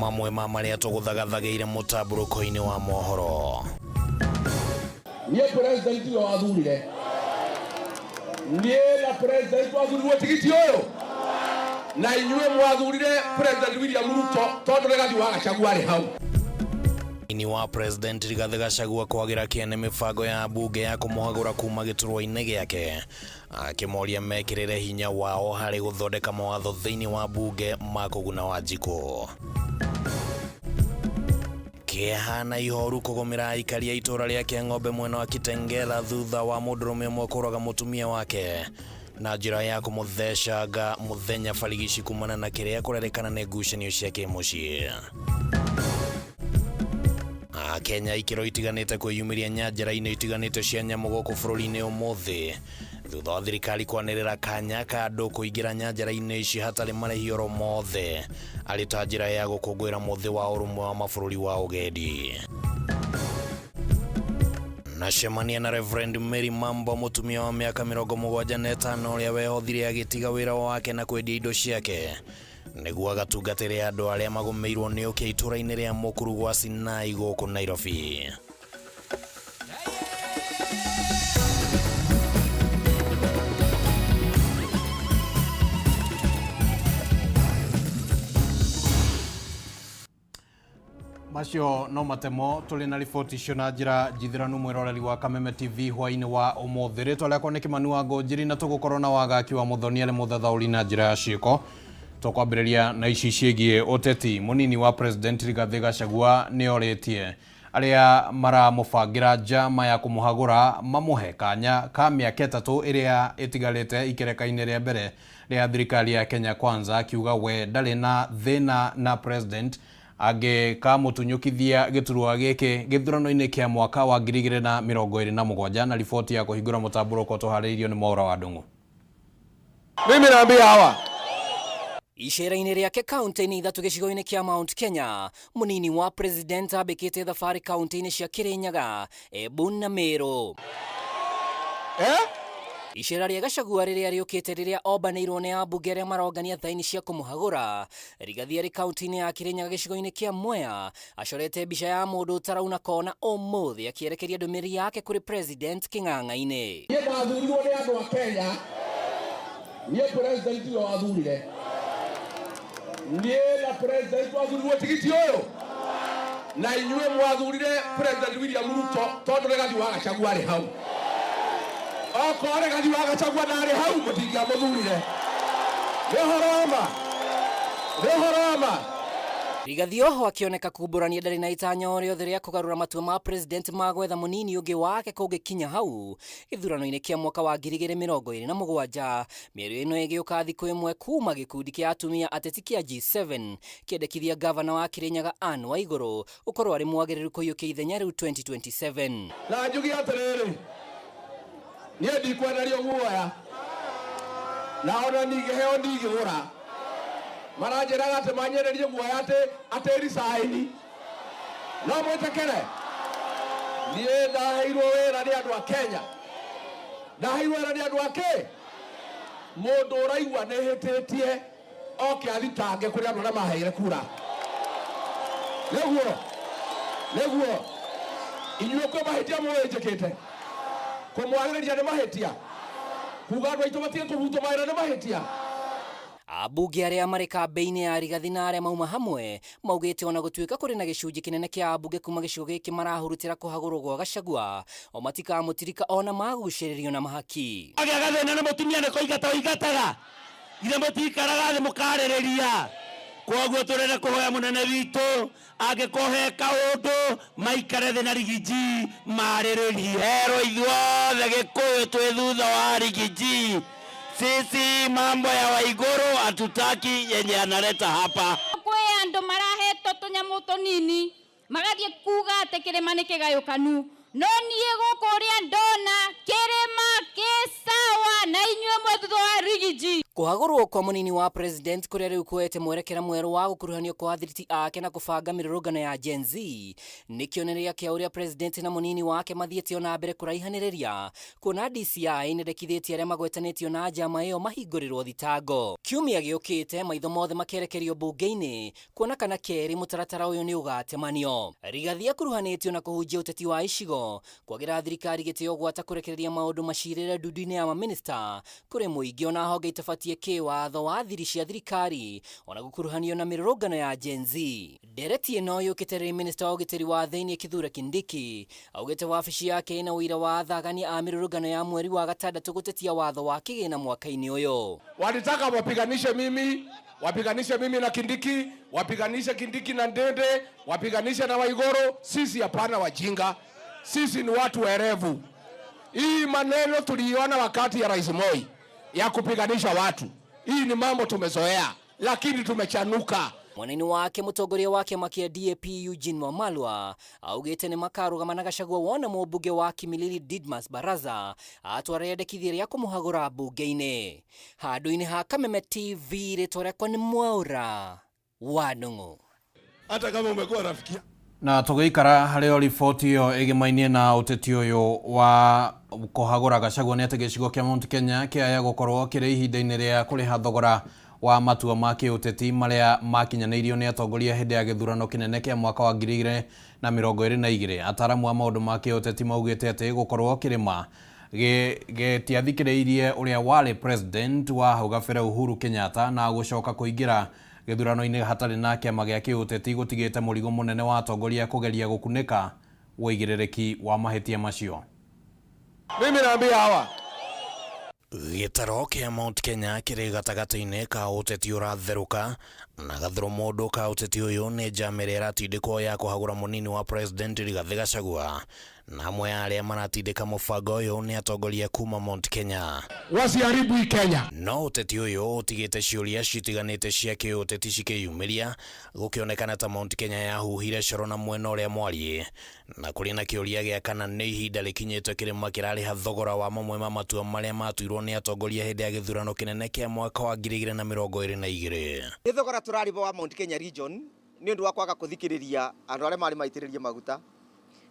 Mamwe ma marĩa tũgũthagathagĩire mũtambũrũko-inĩ wa mohoro. Niĩ president ũyũ wathurire, niĩ na president wathurirwo tigiti ũyũ, na inyuĩ mwathurire President William Ruto tondũ Rigathi wa Gachagua arĩ hau. Ini wa President Rigathi Gachagua kwagĩra kĩene mĩbango ya mbunge ya kũmũhagũra kuma gĩturwa-inĩ gĩake, akĩmoria mekĩrĩre hinya wao harĩ gũthondeka mawatho thĩinĩ wa mbunge ma kũguna Wanjikũ. Kĩeha na ihoru kũgũmĩra aikari a itũra rĩa Kĩang'ombe mwena wa Kitengela thutha wa mũndũrũme ũmwe kũraga mũtumia wake na njĩra ya kũmũthecanga mũthenya barigici kumana na kĩrĩa kũrerĩkana nĩ ngucanio cia kĩmũciĩ. Akenya ikĩro itiganĩte kwĩyumĩria nyanjara-inĩ itiganĩte cia nyamũ gũkũ bũrũri-inĩ ũmũthĩ thutha wa thirikari kwanĩrĩra kanya ka andũ kũingĩra nyanjara-inĩ ici hatarĩ marĩhi oro mothe arĩ ta njĩra ya gũkũngũĩra mũthĩ wa ũrũmwe wa mabũrũri wa ũgendi. Nacemania na Reverend Mary Mambo, mũtumia wa mĩaka 75 ũrĩa wehothire agĩtiga wĩra wake na kwendia indo ciake nĩguo agatungatĩre andũ arĩa magũmĩirwo nĩ ũkĩa itũra-inĩ rĩa Mũkuru gwa Sinai gũkũ Nairobi. Macio no matemo tũrĩ na riboti icio na njĩra njithĩranu mwĩroreri wa Kameme TV hwainĩ wa ũmũthĩ. Rĩtwa rĩakwa nĩ Kĩmani wa Ngũnjiri na tũgũkorwo na wagaki wa Mũthoni arĩ mũthathaũri na njĩra ya ciĩko. Tũkwambĩrĩria na ici ciĩgiĩ ũteti. Mũnini wa President Rigathĩ Gachagua nĩ orĩtie arĩa maramũbangĩra njama ya kũmũhagũra mamũhe kanya ka mĩaka 3 ĩrĩa ĩtigarĩte ikereka-inĩ rĩa mbere rĩa thirikari ya Kenya Kwanza, akiuga we ndarĩ na thĩna na President angĩkamũtunyũkithia gĩturwa gĩkĩ gĩthurano-inĩ kĩa mwaka wa 2027. Na riboti ya kũhingũra mũtambũrũko tũharĩirio nĩ Mwaura wa Ndung'u. Mimi naambia hawa. Icera-inĩ rĩake kaunti-inĩ ithatũ gĩcigo-inĩ kĩa Mount Kenya, mũnini wa President ambĩkĩte thabarĩ kaunti-inĩ cia Kirinyaga, Embu na Meru. Icera rĩa Gachagua rĩrĩa rĩũkĩte rĩrĩa ombanĩirwo nĩ ambunge arĩa marongania thaini cia kũmũhagũra. Rigathi arĩ kaunti-inĩ ya Kirinyaga gĩcigo-inĩ kĩa Mwea, acorete mbica ya mũndũ ũtarauna kona ũmũthĩ akĩerekeria ndũmĩrĩri yake kũrĩ President Kĩng'ang'a-inĩ. Niĩ ndathurirwo nĩ andũ a Kenya, niĩ president ũyũ wathurire, niĩ na president wathurirwo tigiti ũyũ, na inyuĩ mwathurire President William Ruto tondũ Rigathi wa Gachagua arĩ hau. Okorwo Rigathi wa Gachagua ndarĩ hau mũtingĩamũthurire. Nĩ ũhoro wa ma, nĩ ũhoro wa ma. Rigathi oho akĩoneka kumbũrania ndarĩ na itanya o rĩothe rĩa kũgarũra matua ma President ma gwetha mũnini ũngĩ wake kũngĩkinya hau gĩthurano-inĩ kĩa mwaka wa 2027. Mĩario ĩno ĩgĩũka thikũ ĩmwe kuma gĩkundi kĩa atumia ateti kĩa G7 kĩendekithia gavana wa Kirinyaga Anne Waigũrũ gũkorwo arĩ mwagĩrĩru kũiyũkia ithenya rĩu 2027. Na njuge atĩrĩrĩ, niĩ ndikwenderio guoya, na ona ningĩheo ndingĩgũra. Maranjĩraga atĩ manyenderie guoya atĩ atĩ resign. No mwĩtĩkĩre, niĩ ndaheirwo wĩra nĩ andũ a Kenya, ndaheirwo wĩra nĩ andũ a kĩ? Mũndũ ũraigua nĩ hĩtĩtie oke athitange kũrĩ andũ arĩa maheire kura. Nĩguo, nĩguo inyuĩ kwĩ mahĩtia mũĩ njĩkĩte, kũmwagĩrĩria nĩ mahĩtia, kuga andũ aitũ matige kũbutwo mawĩra nĩ mahĩtia. Ambunge arĩa marĩ kambĩ-inĩ ya Rigathi na arĩa mauma hamwe maugĩte ona gũtuĩka kũrĩ na gĩcunjĩ kĩnene kĩa ambunge kuma gĩcigo gĩkĩ marahurutĩra kũhagũrwo gwa Gachagua, o matikamũtirika ona magucĩrĩrio na mahaki. Agĩa gathĩna na mũtumia nĩ kũingata ũingataga, githĩ mũtikaraga thĩ mũkarĩrĩria? Koguo turenda kuhoya munene witũ angĩkorwo he kaũndũ maikare thĩ na Rigiji marĩrĩrie. Herwo ithuothe Gĩkũyũ twĩ thutha wa Rigiji. Sisi mambo ya Waiguru hatutaki yenye analeta hapa. Kwĩ andũ marahetwo tũnyamũ tũnini magathiĩ kuga atĩ kĩrĩma nĩ kĩgayũkanu, no niĩ gũkũ ũrĩa ndona kĩrĩma kĩ sawa na inyuĩ mwe thutha wa Rigiji. Kũhagũrwo kwa mũnini wa president kũrĩa rĩu kuoete mwerekera mwerũ wa gũkuruhanio kwa athiriti ake na kũbanga mĩrũrũngano ya Gen Z nĩ kĩonereria kĩa ũrĩa president na mũnini wake mathiĩte ona mbere kũraihanĩrĩria, kuona DCI nĩndekithĩtie arĩa magwetanĩtio na njama ĩyo mahingũrĩrwo thitango. Kiumia gĩũkĩte maitho mothe makerekerio mbunge-inĩ kuona kana kerĩ mũtaratara ũyũ nĩ ũgatemanio. Rigathi akuruhanĩtio na kũhunjia ũteti wa icigo, kwagĩra thirikari gĩtĩo gwata kũrekereria maũndũ macirĩre ndundu-inĩ ya mamĩnĩsta kũrĩ mũingĩ ona honge itabatie kĩwatho wa thiri cia thirikari ona gũkuruhanio na mĩrũrũngano ya Gen Z. Ndereti ĩno yũkĩte rĩrĩ minista wa ũgitĩri wa thĩinĩ Kithure Kindiki augĩte wabici yake ĩna ũira wa athagani a mĩrũrũngano ya mweri wa gatandatũ gũtetia watho wa kĩgĩna mwaka-inĩ ũyũ. Walitaka wapiganishe mimi, wapiganishe mimi na Kindiki, wapiganishe Kindiki na Ndende, wapiganishe na Waiguru. Sisi hapana wajinga, sisi ni watu werevu. Hii maneno tuliiona wakati ya Rais Moi ya kupiganisha watu. Hii ni mambo tumezoea, lakini tumechanuka. Mwena-inĩ wake mũtongoria wa kĩama kĩa DAP Eugene Wamalwa augĩte nĩ makarũgama na Gachagua wona mũmbunge wa Kimilili Didmas Baraza atwara rĩendekithia rĩa kũmũhagũra mbunge-inĩ. Handũ-inĩ ha Kameme TV rĩtwa rĩakwa nĩ Mwaũra wa Ndung'u. Hata kama umekuwa rafiki Na tũgĩikara harĩ o riboti ĩyo ĩgĩmainie na ũteti ũyũ wa kũhagũra Gachagua nĩ atĩ gĩcigo kĩa Mount Kenya kĩaya gũkorwo kĩrĩ ihinda-inĩ rĩa kũrĩha thogora wa matua ma kĩũteti marĩa makinyanĩirio nĩ atongoria hĩndĩ ya gĩthurano kĩnene kĩa mwaka wa 2022. Ataaramu a maũndũ ma kĩũteti maugĩte atĩ gũkorwo kĩrĩma gĩtiathikĩrĩirie ũrĩa warĩ president wa hau gabere Uhuru Kenyatta na gũcoka kũingĩra gĩthurano-inĩ hatarĩ na kĩama gĩa kĩũteti gũtigĩte mũrigo mũnene wa atongoria kũgeria gũkunĩka ũigĩrĩrĩki wa mahĩtia macio. Mimi naambia hawa Gĩtaro kĩa Mount Kenya kĩrĩ gatagatĩ-inĩ ka ũteti ũratherũka na gathuro mũndũ ka ũteti ũyũ nĩ njama ĩrĩa ĩratindĩkwo ya kũhagũra mũnini wa president Rigathi Gachagua, na amwe a arĩa maratindĩka mũbango ũyũ nĩ atongoria kuma Mount Kenya. Wasiharibu hii Kenya. No ũteti ũyũ ũtigĩte ciũria citiganĩte cia kĩũteti cikĩyumĩria, gũkĩonekana ta Mount Kenya yahuhire coro na mwena ũrĩa mwariĩ, na kũrĩ na kĩũria gĩa kana nĩ ihinda rĩkinyĩte kĩrĩma kĩrarĩha thogora wa mamwe ma matua marĩa matuirwo nĩ atongoria hĩndĩ ya gĩthurano kĩnene kĩa mwaka wa 2022. Nĩ thogora tũrarĩba wa Mount Kenya region nĩ ũndũ wa kwaga kũthikĩrĩria andũ arĩa marĩ maitĩrĩrie maguta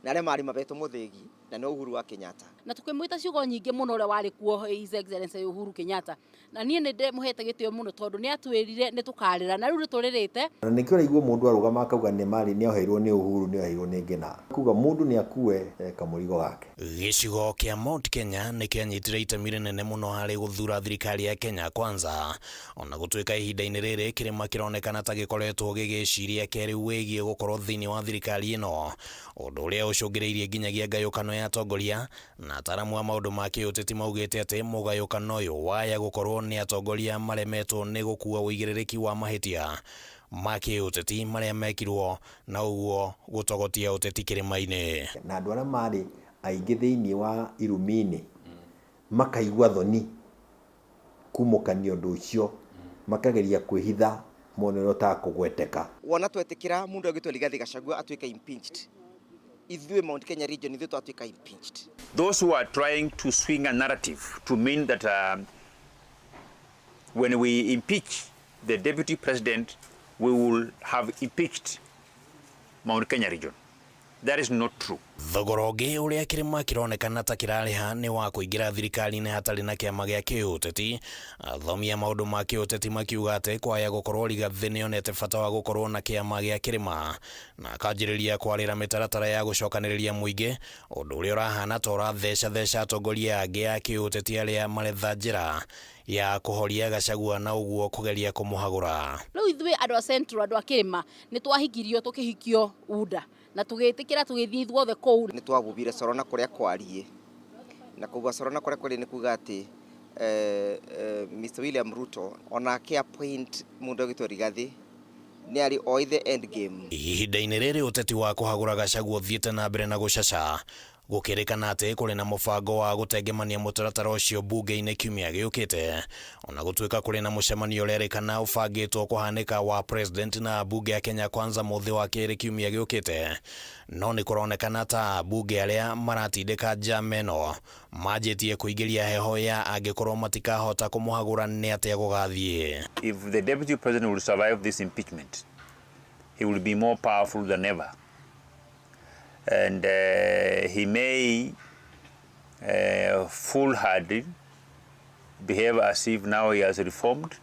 na arĩa marĩ mabetwo mũthĩgi na nĩ Uhuru wa Kenyatta. Na tukĩmwĩta ciugo nyingĩ mũno ũrĩa warĩ kuo His Excellency Uhuru Kenyatta, na niĩ nĩ ndĩmũhete gĩtĩo mũno tondũ nĩ atwĩrire nĩ tũkarĩra na rĩu nĩ tũrĩrĩte. Na nĩkĩo ũraigua mũndũ arũgama akauga nĩ marĩ nĩ oheirwo nĩ Uhuru, nĩ oheirwo nĩ Ngina, kuga mũndũ nĩ akue kamũrigo gake. Gĩcigo kĩa Mount Kenya nĩ kĩanyitire itemi rĩnene mũno harĩ gũthura thirikari ya Kenya Kwanza, ona gũtuĩka ihinda-inĩ rĩrĩ kĩrĩma kĩronekana ta gĩkoretwo gĩgĩciria kerĩ wĩgiĩ gũkorwo thĩinĩ wa thirikari ĩno, ũndũ ũrĩa ũcũngĩrĩirie nginyagia ngayũkano ya atongoria. Na ataaramu a maũndũ ma kĩũteti maugĩte atĩ mũgayũkano ũyũ waya gũkorwo nĩ atongoria maremetwo nĩ gũkua ũigĩrĩrĩki wa mahĩtia ma kĩũteti marĩa mekirwo na ũguo gũtogotia ũteti kĩrĩma-inĩ. Na andũ arĩa marĩ aingĩ thĩinĩ wa irumi-inĩ makaigua thoni kumũkania ũndũ ũcio, makageria kwĩhitha mone ũrĩa ũtakũgweteka. Wona twetĩkĩra mũndũ agĩtwo Rigathi Gachagua atuĩke impeached, ithuĩ Mount Kenya region ithuĩ twatuĩka impeached. Those who are trying to swing a narrative to mean that when we impeach the deputy president, we will have impeached Mount Kenya region. That is not true. Thogora ũngĩ ũrĩa kĩrĩma kĩronekana ta kĩrarĩha nĩ wa kũingĩra thirikari-inĩ hatarĩ na kĩama gĩa kĩũteti. Athomi a maũndũ ma kĩũteti makiuga atĩ kwaya gũkorwo Rigathi nĩonete bata wa gũkorwo na kĩama gĩa kĩrĩma na akanjĩrĩria kwarĩra mĩtaratara ya gũcokanĩrĩria mũingĩ, ũndũ ũrĩa ũrahana ta ũrathecatheca atongoria angĩ a kĩũteti arĩa maretha njĩra ya kũhoria Gachagua na ũguo kũgeria kũmũhagũra. Rĩu ithuĩ andũ a Central, andũ a kĩrĩma nĩ twahikirio tũkĩhikio UDA na tũgĩtĩkĩra tũgĩthiĩ ithuothe kũu. Nĩ twabubire coro na kũrĩa kwariĩ, na kũbua coro na kũrĩa kwariĩ nĩ kuga atĩ Mr William Ruto onake appoint mũndũ agĩtwo Rigathi Nĩ arĩ oĩ the end game. Ihinda-inĩ rĩrĩ ũteti wa kũhagũra Gachagua ũthiĩte na mbere na gũcaca, gũkĩrĩkana atĩ kũrĩ na mũbango wa gũtengemania mũtaratara ũcio mbunge-inĩ kiumia gĩũkĩte, ona gũtuĩka kũrĩ na mũcemanio ũrerĩkana ũbangĩtwo kũhanĩka wa president na ambunge a Kenya Kwanza mũthĩ wa kerĩ kiumia gĩũkĩte, no nĩ kũronekana ta ambunge arĩa maratindĩka njama ĩno manjĩtie kũingĩria heho ya angĩkorwo matikahota kũmũhagũra nĩ atĩa gũgathiĩ. If the deputy president will survive this impeachment, he will be more powerful than ever. And he may foolhardy behave as if now he has reformed,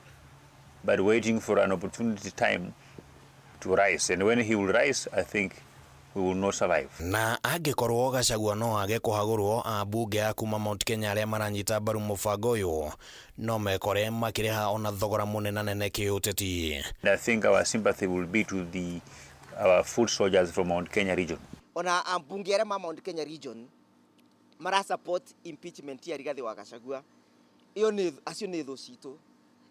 but waiting for an opportunity time to rise. And when he will rise, I think we will not survive. Na angĩkorwo Gachagua no age kũhagũrwo, ambunge a kuma Mount Kenya arĩa maranyita mbaru mũbango ũyũ no mekore makĩrĩha ona thogora mũnenanene kĩũteti. And I think our sympathy will be to our foot soldiers from Mount Kenya region. Ona ambunge arĩa ma Mount Kenya region mara support impeachment ya Rigathi wa Gachagua, iyo nĩ acio nĩ thũ citũ,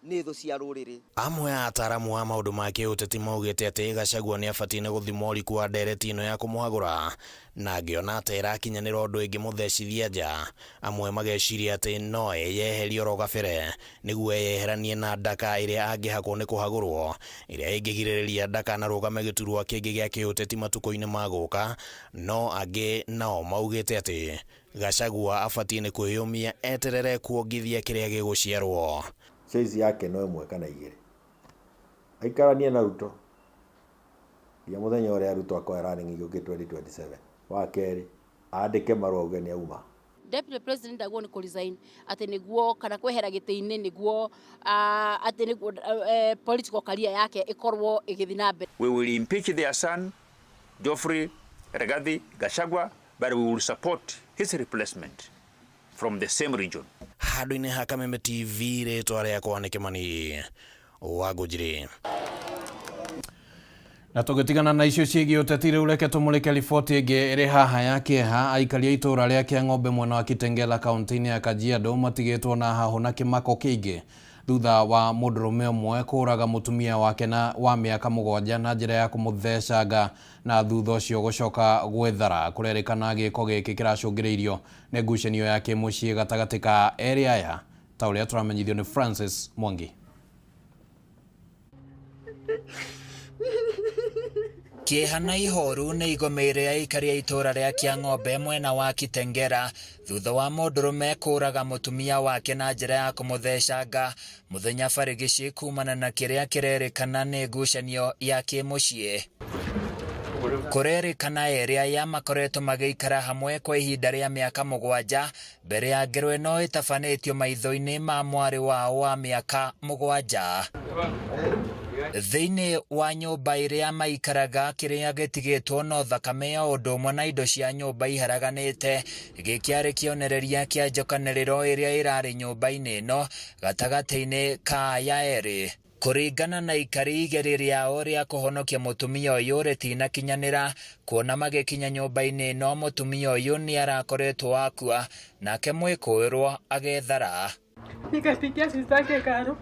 nĩ thũ cia rũrĩrĩ. Amwe a ataramu a maũndũ ma kĩũteti maugĩte atĩ Gachagua nĩ abatiĩ nĩ gũthima ũriku wa ndereti ĩno ya kũmũhagũra, na angĩona ta ĩrakinyanĩra ũndũ ĩngĩmũthecithia nja. Amwe mageciria atĩ no eyeherie oro gabere nĩguo eyeheranie na ndaka ĩrĩa angĩhakwo nĩ kũhagũrwo, ĩrĩa ĩngĩgirĩrĩria ndakanarũgame gĩturwa kĩngĩ gĩa kĩũteti matukũ-inĩ ma gũka. No angĩ nao maugĩte atĩ Gachagua abatiĩ nĩ kwĩyũmia eterere kuongithia kĩrĩa gĩgũciarwo. Choice yake no ĩmwe kana igĩrĩ, aikaranie na Ruto nginya mũthenya ũrĩa Ruto akoya running gĩũkĩ 2027. Wa kerĩ, andĩke marũa auge nĩ auma. Deputy President ndagwo nĩ kũ-resign atĩ nĩguo kana kwehera gĩtĩ-inĩ nĩguo atĩ nĩguo political career yake ĩkorwo ĩgĩthiĩ na mbere. We will impeach their son Geoffrey Rigathi Gachagua, but we will support his replacement from the same region. Handũ-inĩ ha Kameme TV, rĩtwa rĩakwa nĩ Kĩmani wa Ngũnjiri. Na tũgĩtigana na icio ciĩgiĩ ũteti, rĩu reke tũmũrĩke riboti ĩngĩ ĩrĩ haha ya kĩeha. Aikari a itũũra rĩa Kĩang'ombe mwena wa Kitengela kaunti-inĩ ya Kajiado matigĩtwo na hahũ na kĩmako kĩingĩ thutha wa mũndũrũme ũmwe kũũraga mũtumia wake na wa mĩaka 7 na njĩra ya kũmũthecanga na thutha ũcio gũcoka gwĩthara. Kũrerĩkana gĩko gĩkĩ kĩracũngĩrĩirio nĩ ngucanio ya kĩmũciĩ gatagatĩ ka erĩ aya, ta ũrĩa tũramenyithio nĩ Francis Mwangi. Kĩeha na ihoru nĩ igomeire aikari a itũũra rĩa Kĩang'ombe mwena wa Kitengela thutha wa mũndũrũme kũũraga mũtumia wake na njĩra ya kũmũthecanga mũthenya barigici kumana na kĩrĩa kĩrerĩkana nĩ ngucanio ya kĩmũciĩ. Kũrerĩkana erĩ aya makoretwo magĩikara hamwe kwa ihinda rĩa mĩaka 7 mbere ya ngero ĩno ĩtabanĩtio maitho-inĩ ma mwarĩ wao wa mĩaka 7. Thĩinĩ wa nyũmba ĩrĩa maikaraga kĩrĩa gĩtigĩtwo no thakame ya ũndũ ũmwe na indo cia nyũmba iharaganĩte, gĩkĩarĩ kĩonereria kĩa njokanĩrĩro ĩrĩa ĩrarĩ nyũmba-inĩ ĩno gatagatĩ-inĩ ka aya erĩ. Kũringana na ikari igeri rĩao rĩa kũhonokia mũtumia ũyũ rĩtinakinyanĩra, kuona magĩkinya nyũmba-inĩ ĩno mũtumia ũyũ nĩ arakoretwo akua, nake mwĩkũĩrwo agethara. Nikapigia sister Karo,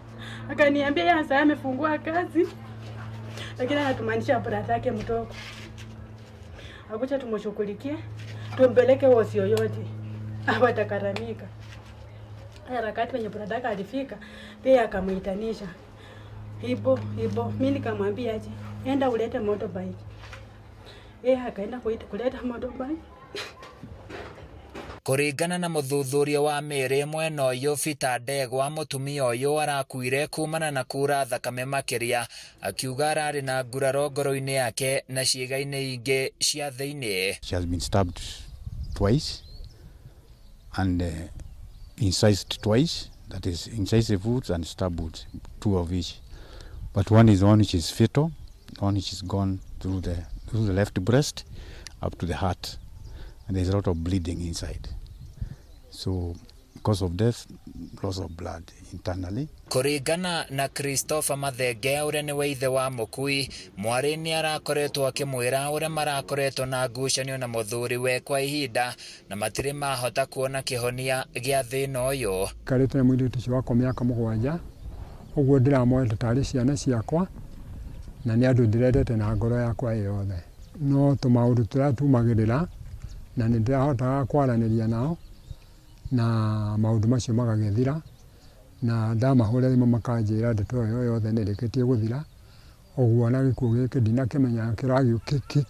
akaniambia yeye sasa amefungua kazi, lakini anatumaanisha brother yake mdogo akuja tumshughulikie tumpeleke hosi yoyote hawatakaramika. Harakati wenye brother yake alifika pia akamuitanisha hibo hibo, mimi nikamwambia aje enda ulete motorbike, yeye akaenda kuleta motorbike. Kũringana na mũthuthuria wa mĩĩrĩ mwena ũyũ Peter Ndegwa, mũtumia ũyũ arakuire kumana na kura thakame makĩria, akiuga ararĩ na nguraro ngoro-inĩ yake na ciĩga-inĩ ingĩ cia thĩinĩ. She has been stabbed twice and incised twice, that is incisive wounds and stab wounds, 2 of each. But one is one which is fatal, one which is gone through the left breast up to the heart, and there's a lot of bleeding inside. So, cause of death, loss of blood internally. Kũringana na Christopher Mathenge ũrĩa nĩwe ithe wa mũkui, mwarĩ nĩ arakoretwo akĩmwĩra ũrĩa marakoretwo na ngucanio na mũthuriwe kwa ihinda na matirĩ mahota kuona kĩhonia gĩa thĩna ũyũ. Njikarĩte na mũirĩtu ũcio wakwa mĩaka 7, ũguo ndĩramoete tarĩ ciana ciakwa, Na nĩ andũ ndĩrendete na ngoro yakwa ĩ yothe. No tũmaũndũ tũrĩa tumagĩrĩra na nĩ ndĩrahotaga kwaranĩria nao na maũndũ macio magagĩthira na ndamahũrĩra thimũ makanjĩra ndeto ĩyo yothe nĩ ĩrĩkĩtie gũthira, ũguo ona gĩkuũ gĩkĩ ndinakĩmenya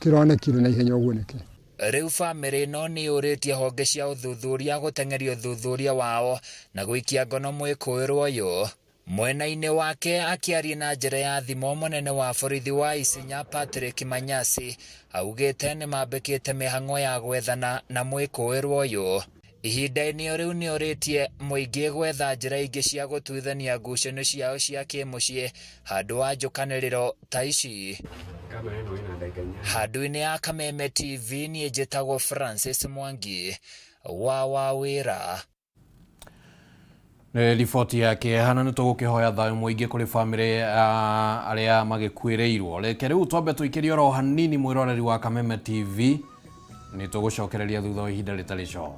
kĩronekire na ihenya ũguo nĩkĩ. Rĩu bamĩrĩ ĩno nĩ yũrĩtie honge cia ũthuthuria gũteng'eria ũthuthuria wao na gũikia ngono mwĩkũĩrwo ũyũ. Mwena-inĩ wake akĩaria na njĩra ya thimũ mũnene wa borithi wa Isinya Patrick Manyasi augĩte nĩmambĩkĩte mĩhang'o ya gwethana na mwĩkũĩrwo ũyũ. Ihinda-inĩ o rĩu nĩorĩtie mũingĩ gwetha njĩra ingĩ cia gũtuithania ngucanio ciao cia kĩmũciĩ handũ wa njũkanĩrĩro ta ici. Handũ-inĩ ya Kameme TV niĩ njĩtagwo Francis Mwangi wa Wawĩra. Nĩ riboti ya kĩeha na nĩ tũgũkĩhoya thayũ mũingĩ kũrĩ bamĩrĩ ya arĩa magĩkuĩrĩirwo. Reke rĩu twambe tũikĩrie oro hanini mwĩroreri wa Kameme TV, nĩ tũgũcokereria thutha wa ihinda rĩtarĩ coo.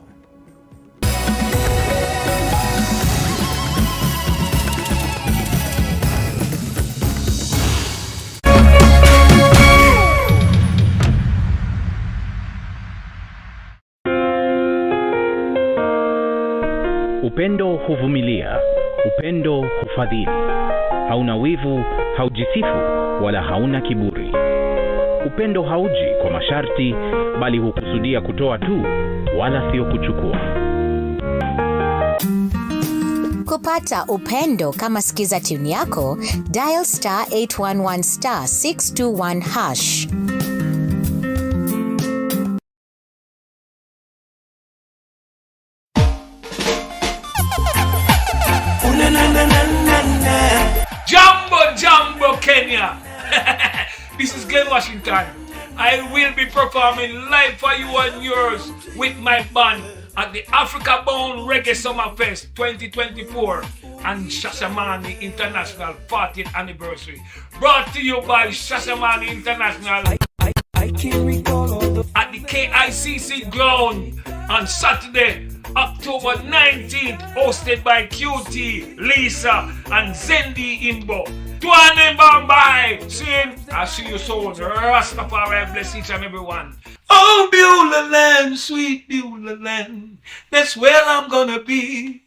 Upendo huvumilia, upendo hufadhili, hauna wivu, haujisifu wala hauna kiburi. Upendo hauji kwa masharti, bali hukusudia kutoa tu, wala sio kuchukua. Kupata upendo kama skiza tune yako, dial star 811 star 621 hash. Jambo, Jambo, Kenya. This is Glen Washington. I will be performing live for you and yours with my band at the Africa Bound Reggae Summer Fest 2024 and Shashamane International 40th Anniversary. Brought to you by Shashamane International at the KICC ground on Saturday, October 19th, hosted by QT, Lisa, and Zendi Imbo. Tuane Bombay! See, I'll see you soon. Rastafari bless each and every one. Oh, Beulah land, sweet Beulah land, that's where I'm gonna be.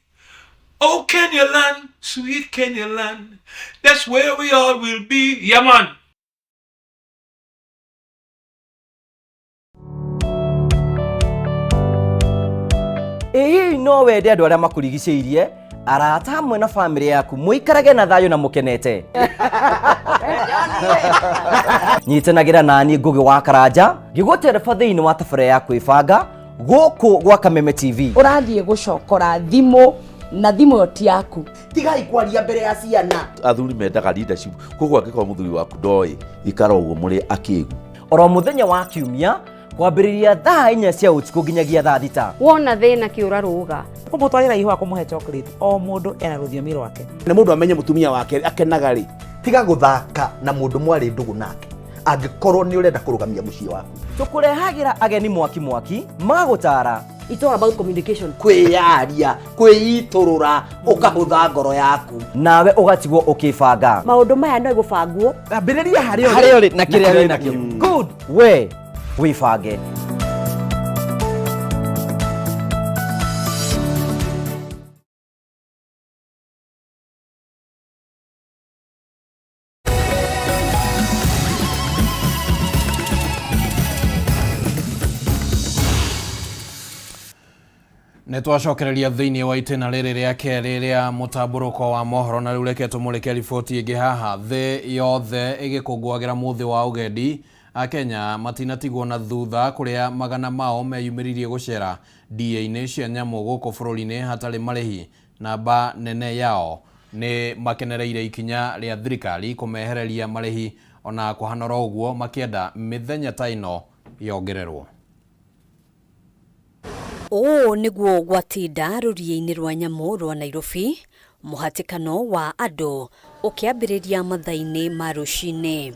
Oh, Kenya land, sweet Kenya land, that's where we all will be. Yeah, man. Ĩ hihi no wende andũ arĩa makũrigicĩirie arata hamwe na bamĩrĩ yaku mũikarage na thayũ na mũkenete? Nyitanagĩra naniĩ Ngũgĩ wa Karanja ngĩgũtereba thĩinĩ wa tabarĩra ya kwĩbanga gũkũ gwa Kameme TV. Ũrathiĩ gũcokora thimũ na thimũ ĩyo ti yaku. Tigai kwaria mbere ya ciana. Athuri mendaga leadership, koguo angĩkorwo mũthuri waku ndoĩ, ikara ũguo mũrĩ akĩgu. Oro mũthenya wa kiumia kwambĩrĩria thaa inya cia ũtukũ nginyagia thaa thita. Wona thĩna kĩũra rũga. Kũmũtwarĩra ihũa kũmũhe chocolate, o mũndũ ena rũthiomi rwake. Nĩ mũndũ amenye mũtumia wake akenaga rĩ. Tiga gũthaka na mũndũ mwarĩ ndũgũ nake angĩkorwo nĩ ũrenda kũrũgamia mũciĩ waku. Tũkũrehagĩra ageni mwaki mwaki magũtara. It's all about communication. Kwĩyaria, kwĩitũrũra, ũkahũtha ngoro yaku. Nawe ũgatigwo ũkĩbanga. Maũndũ maya no gũbangwo. Ambĩrĩria harĩa ũrĩ. Harĩa ũrĩ na kĩrĩa wĩ nakĩo. Good. We wĩbange. Nĩ twacokereria thĩinĩ wa itĩna rĩrĩ rĩa kerĩ rĩa mũtambũrũko wa mohoro na rĩu reke tũmũrĩke riboti ĩngĩ haha. Thĩ yothe ĩgĩkũngũagĩra mũthĩ wa ũgendi, Akenya matinatigwo na thutha kũrĩa magana mao meyumĩririe gũcera ndia-inĩ cia nyamũ gũkũ bũrũri-inĩ hatarĩ marĩhi. Namba nene yao nĩ makenereire ikinya rĩa thirikari kũmehereria marĩhi ona kũhanora ũguo makĩenda mĩthenya ta ĩno yongererwo. Ũũ nĩguo gwatinda rũriĩ-inĩ rwa nyamũ rwa Nairobi, mũhatĩkano wa andũ ũkĩambĩrĩria mathaa-inĩ ma rũcinĩ.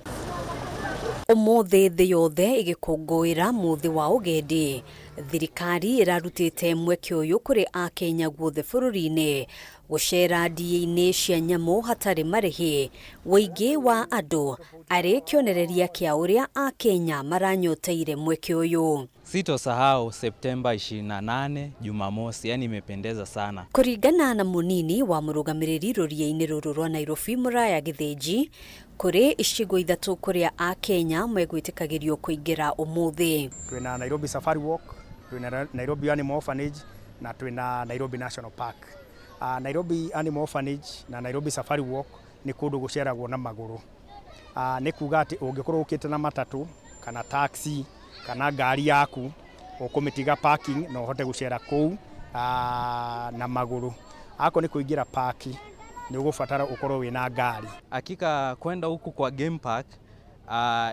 Ũmũthĩ thĩ yothe ĩgĩkũngũĩra mũthĩ wa ũgendi, thirikari ĩrarutĩte mweke ũyũ kũrĩ Akenya guothe bũrũri-inĩ Gũcera ndia-inĩ cia nyamũ hatarĩ marĩhi, ũingĩ wa andũ arĩ kĩonereria kĩa ũrĩa Akenya maranyoteire mweke ũyũ. Sitosahau Septemba 28 Jumamosi, yani imependeza sana. Kũringana na mũnini wa mũrũgamĩrĩri rũriĩ-inĩ rũrũ rwa Nairobi Mũraya Gĩthĩnji, kũrĩ icigo ithatũ kũrĩa Akenya megwĩtĩkagĩrio kũingĩra ũmũthĩ. Twĩna Nairobi Safari Walk, twĩna Nairobi Animal Orphanage na twĩna Nairobi National Park. Nairobi Animal Orphanage na Nairobi Safari Walk nĩ kũndũ gũceragwo na magũrũ. Nĩ kuga atĩ ũngĩkorwo ũkĩte na matatũ kana taxi kana ngari yaku ũkũmĩtiga parking na ũhote gũcera kũu na magũrũ. Akorwo nĩ kũingĩra park nĩ ũgũbatara ũkorwo wĩna ngari. Hakika kwenda huku kwa game park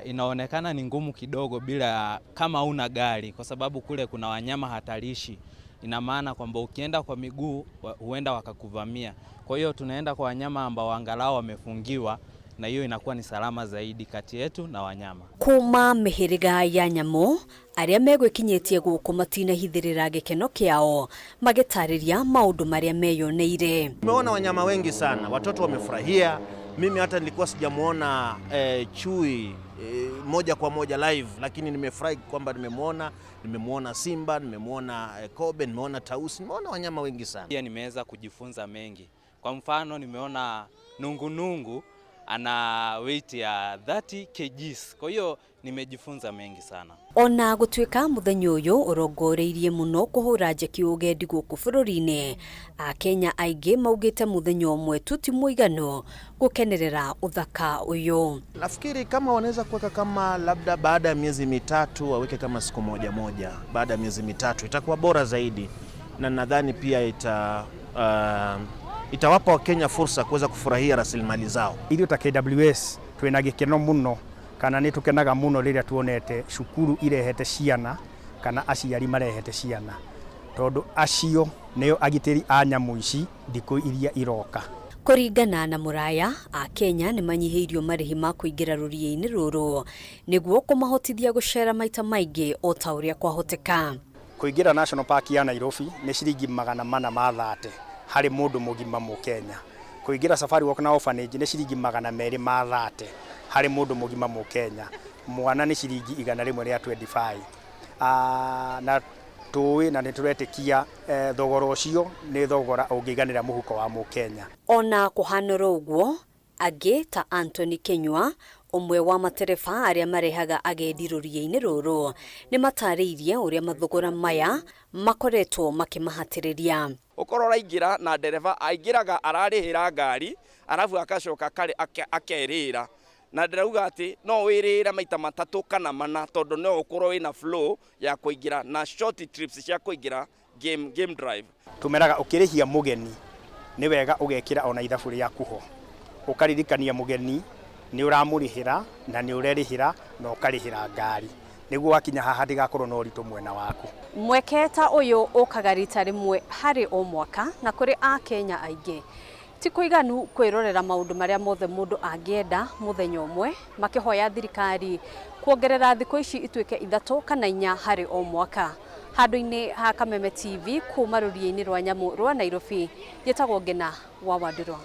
inaonekana ni ngumu kidogo bila kama una gari, kwa sababu kule kuna wanyama hatarishi. Ina maana kwamba ukienda kwa miguu huenda wakakuvamia. Kwa hiyo tunaenda kwa wanyama ambao angalau wamefungiwa, na hiyo inakuwa ni salama zaidi kati yetu na wanyama. Kuma mĩhĩrĩga ya nyamũ arĩa megwĩkinyĩtie gũkũ matinahithĩrĩra gĩkeno kĩao magĩtarĩria maũndũ marĩa meyoneire. Tumeona wanyama wengi sana, watoto wamefurahia. Mimi hata nilikuwa sijamuona chui moja kwa moja live, lakini nimefurahi kwamba nimemuona. Nimemuona simba, nimemuona kobe, nimeona tausi, nimeona wanyama wengi sana. Pia nimeweza kujifunza mengi. Kwa mfano nimeona nungunungu ana weight ya 30 kgs. Kwa hiyo nimejifunza mengi sana. Ona gũtuĩka mũthenya ũyũ ũrongoreirie mũno kũhũra njeki ũgendi gũkũ bũrũri-inĩ, Akenya aingĩ maugĩte mũthenya ũmwe tu ti mũiganu gũkenerera ũthaka ũyũ. Nafikiri kama wanaweza kuweka kama labda baada ya miezi mitatu waweke kama siku moja moja, baada ya miezi mitatu itakuwa bora zaidi, na nadhani pia itawapa Wakenya fursa kuweza kufurahia rasilimali zao. Ithuĩ ta KWS twĩna gĩkeno mũno kana nĩ tũkenaga mũno rĩrĩa tuonete cukuru irehete ciana kana aciari marehete ciana, tondũ acio nĩo agitĩri a nyamũ ici thikũ iria iroka. Kũringana na Mũraya, Akenya nĩ manyihĩirio marĩhi ma kũingĩra rũriĩ-inĩ rũrũ nĩguo kũmahotithia gũcera maita maingĩ o ta ũrĩa kwahoteka. Kũingĩra National Park ya Nairobi nĩ ciringi 430 harĩ mũndũ mũgima Mũkenya. Kũingĩra Safari Walk na Orphanage nĩ ciringi 230 harĩ mũndũ mũgima Mũkenya. Mwana nĩ ciringi 125. Na tũĩ na nĩ tũretĩkia thogora ũcio nĩ thogora ũngĩiganĩra mũhuko wa Mũkenya. Ona kũhanora ũguo, angĩ ta Anthony Kenywa, ũmwe wa matereba arĩa marehaga agendi rũriĩ-inĩ rũrũ, nĩ matarĩirie ũrĩa mathogora maya makoretwo makĩmahatĩrĩria. Ũkorwo ũraingĩra na ndereba aingĩraga ararĩhĩra ngari arabu akacoka akerĩra, na ndĩrauga atĩ no wĩrĩre maita matatũ kana mana, tondũ no ũkorwo wĩna flow ya kũingĩra na short trips cia kũingĩra game drive. Tũmeraga ũkĩrĩhia mũgeni nĩ wega ũgekĩra ona ithabu rĩaku ho, ũkaririkania mũgeni nĩ ũramũrĩhĩra na nĩ ũrerĩhĩra na ũkarĩhĩra ngari nĩguo wakinya haha ndĩgakorwo na ũritũ mwena waku. Mweke ta ũyũ ũkaga rita rĩmwe harĩ o mwaka, na kũrĩ Akenya aingĩ ti kũiganu kwĩrorera maũndũ marĩa mothe mũndũ angĩenda mũthenya ũmwe, makĩhoya thirikari kuongerera thikũ ici ituĩke 3 kana 4 harĩ o mwaka. Handũ-inĩ ha Kameme TV kuma rũriĩ-inĩ rwa nyamũ rwa Nairobi, njĩtagwo Ngina wa Wandũrwa.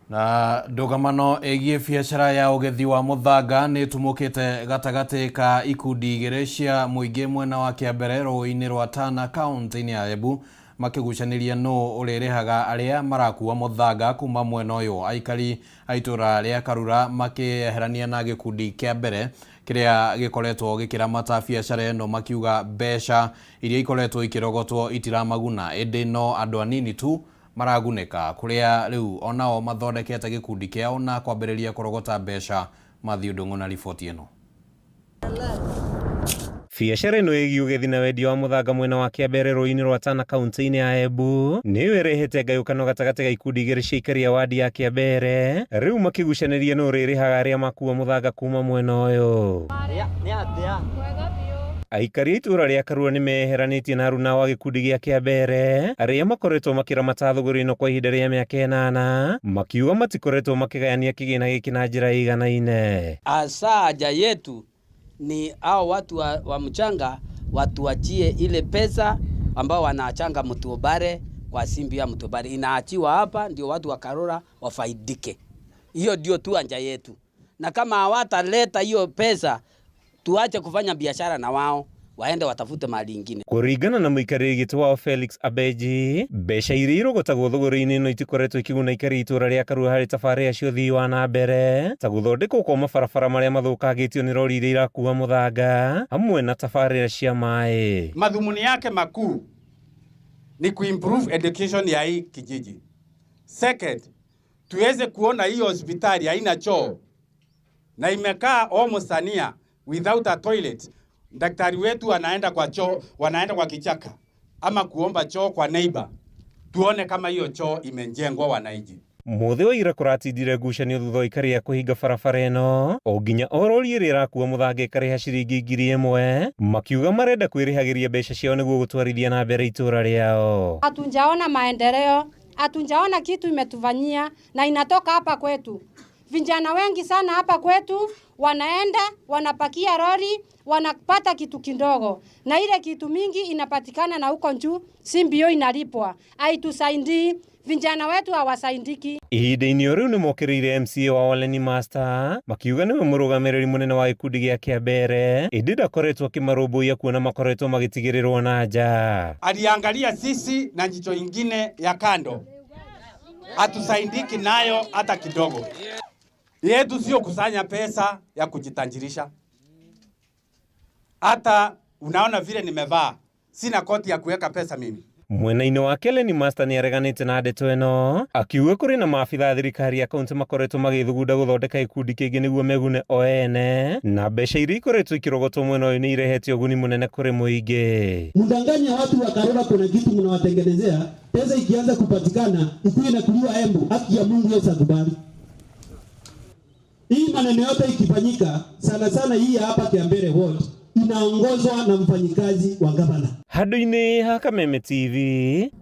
Na ndũgamano ĩgiĩ biacara ya ũgethi wa mũthanga nĩ ĩtumũkĩte gatagatĩ ka ikundi igĩrĩ cia mũingĩ mwena wa Kĩambere rũĩ-inĩ rwa Tana kaunti-inĩ ya Embu, makĩgucanĩria nũ ũrĩrĩhaga arĩa marakua mũthanga kuma mwena ũyũ. Aikari a itũra rĩa Karura makĩeherania na gĩkundi kĩa mbere kĩrĩa gĩkoretwo gĩkĩramata biacara ĩno, makiuga mbeca iria ikoretwo ikĩrogotwo itiramaguna, ĩndĩ no andũ anini tu maragunĩka, kũrĩa rĩu onao mathondekete gĩkundi kĩao na kwambĩrĩria kũrogota mbeca. Matthew Ndung'u na riboti ĩno. Biacara ĩno ĩgiĩ ũgethi na wendia wa mũthanga mwena wa Kĩambere rũĩ-inĩ rwa Tana kaunti-inĩ ya Embu nĩyo ĩrehete ngayũkano gatagatĩ ga ikundi igĩrĩ cia aikari a wadi ya Kĩambere, rĩu makĩgucanĩria nũ ũrĩrĩhaga arĩa makua mũthanga kuma mwena ũyũ. Aikari a itũra rĩa Karura nĩ meyeheranĩtie na aruna wa gĩkundi gĩa Kĩambere arĩa makoretwo makĩramata thũgũrĩ ĩno kwa ihinda rĩa mĩaka 8, makiuga matikoretwo makĩgayania kĩgĩna gĩkĩ na njĩra ĩiganaine. Hasa haja yetu ni hao watu wa mchanga watuachie ile pesa ambao wanachanga Mtuobare, kwa simbi ya Mtobari, inaachiwa hapa ndio watu wa Karura wafaidike. Hiyo ndio tu anja yetu, na kama hawataleta hiyo pesa, tuache kufanya biashara na wao, waende watafute mali ingine. Kũringana na mũikarĩri gĩtĩ wao Felix Abeji, mbeca iria irogotagwo thũgũrĩ-inĩ ĩno itikoretwo ikĩguna aikari itũra rĩa Karura harĩ tabarĩra cia ũthii wa na mbere ta gũthondekwo kwa mabarabara marĩa mathũkangĩtio nĩ rori iria irakua mũthanga hamwe na tabarĩra cia maĩ. Madhumuni yake makuu ni kuimprove education ya hii kijiji. Second, tuweze kuona hiyo hospitali haina choo na imekaa almost a year without a toilet. Daktari wetu anaenda kwa choo, wanaenda kwa kichaka ama kuomba choo kwa neighbor. Tuone kama hiyo choo imejengwa wananchi. Mũthĩ wa ira kũratindire ngucanio thutha wa aikari a kũhinga barabara ĩno o nginya o rori ĩrĩa ĩrakua mũthanga ĩkarĩha ciringi 1000 makiuga marenda kwĩrĩhagĩria mbeca ciao nĩguo gũtwarithia na mbere itũra rĩao. Hatunjaona maendeleo, hatunjaona kitu imetufanyia na inatoka hapa kwetu. Vijana wengi sana hapa kwetu wanaenda wanapakia lori wanapata kitu kidogo, na ile kitu mingi inapatikana na huko juu, si mbio inalipwa, haitusaidii. Vijana wetu hawasaidiki. Ihinda-inĩ o rĩu nĩmokĩrĩire MCA wao Lenny Master makiuga nĩwe mũrũgamĩrĩri mũnene wa gĩkundi gĩa Kĩambere ĩndĩ ndakoretwo akĩmarũmbũiya kuona makoretwo magĩtigĩrĩrwo na nja. Aliangalia sisi na jicho ingine ya kando, hatusaidiki nayo hata kidogo. Yetu sio kusanya pesa ya kujitanjirisha. Hata unaona vile nimevaa, sina koti ya kuweka pesa mimi. Mwena-inĩ wake Lenny Master nĩareganĩte na ndeto ĩno akiuga kũrĩ na maabitha a thirikari ya kaũntĩ makoretwo magĩthugunda gũthondeka gĩkundi kĩngĩ nĩguo megune o ene na mbeca iria ikoretwo ikĩrogotwo mwena ũyũ nĩ irehete ũguni mũnene kũrĩ mũingĩ. Mdanganya watu wa Karura, kuna kitu mnawatengenezea, pesa ikianza kupatikana ikuwe inakuliwa Embu. Haki ya Mungu Yesu akubali. Hii maneno yote ikifanyika, sana sana hii ya hapa Kiambere Ward inaongozwa na mfanyikazi wa gavana. Handũ-inĩ ha Kameme TV,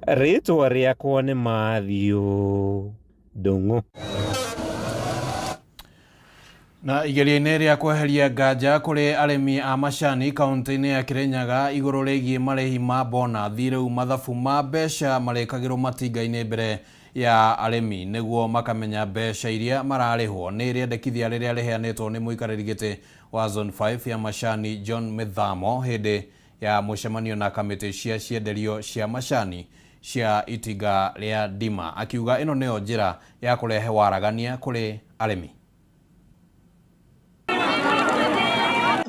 rĩtwa rĩakwa nĩ Mathiũ Ndung'u. Na igeria-inĩ rĩa kweheria nganja kũrĩ arĩmi a macani kaunti-inĩ ya Kirinyaga igũrũ rĩgiĩ marĩhi ma bonathi, rĩu mathabu ma mbeca marĩkagĩrwo matinga-inĩ mbere ya arĩmi nĩguo makamenya mbeca iria mararĩhwo. Nĩ rĩendekithia rĩrĩa rĩheanĩtwo nĩ mũikarĩri gĩtĩ wa Zone 5 ya macani John Mithamo hĩndĩ ya mũcemanio na kamĩtĩ cia cienderio cia macani cia itinga rĩa Ndima, akiuga ĩno nĩyo njĩra ya kũrehe waragania kũrĩ arĩmi.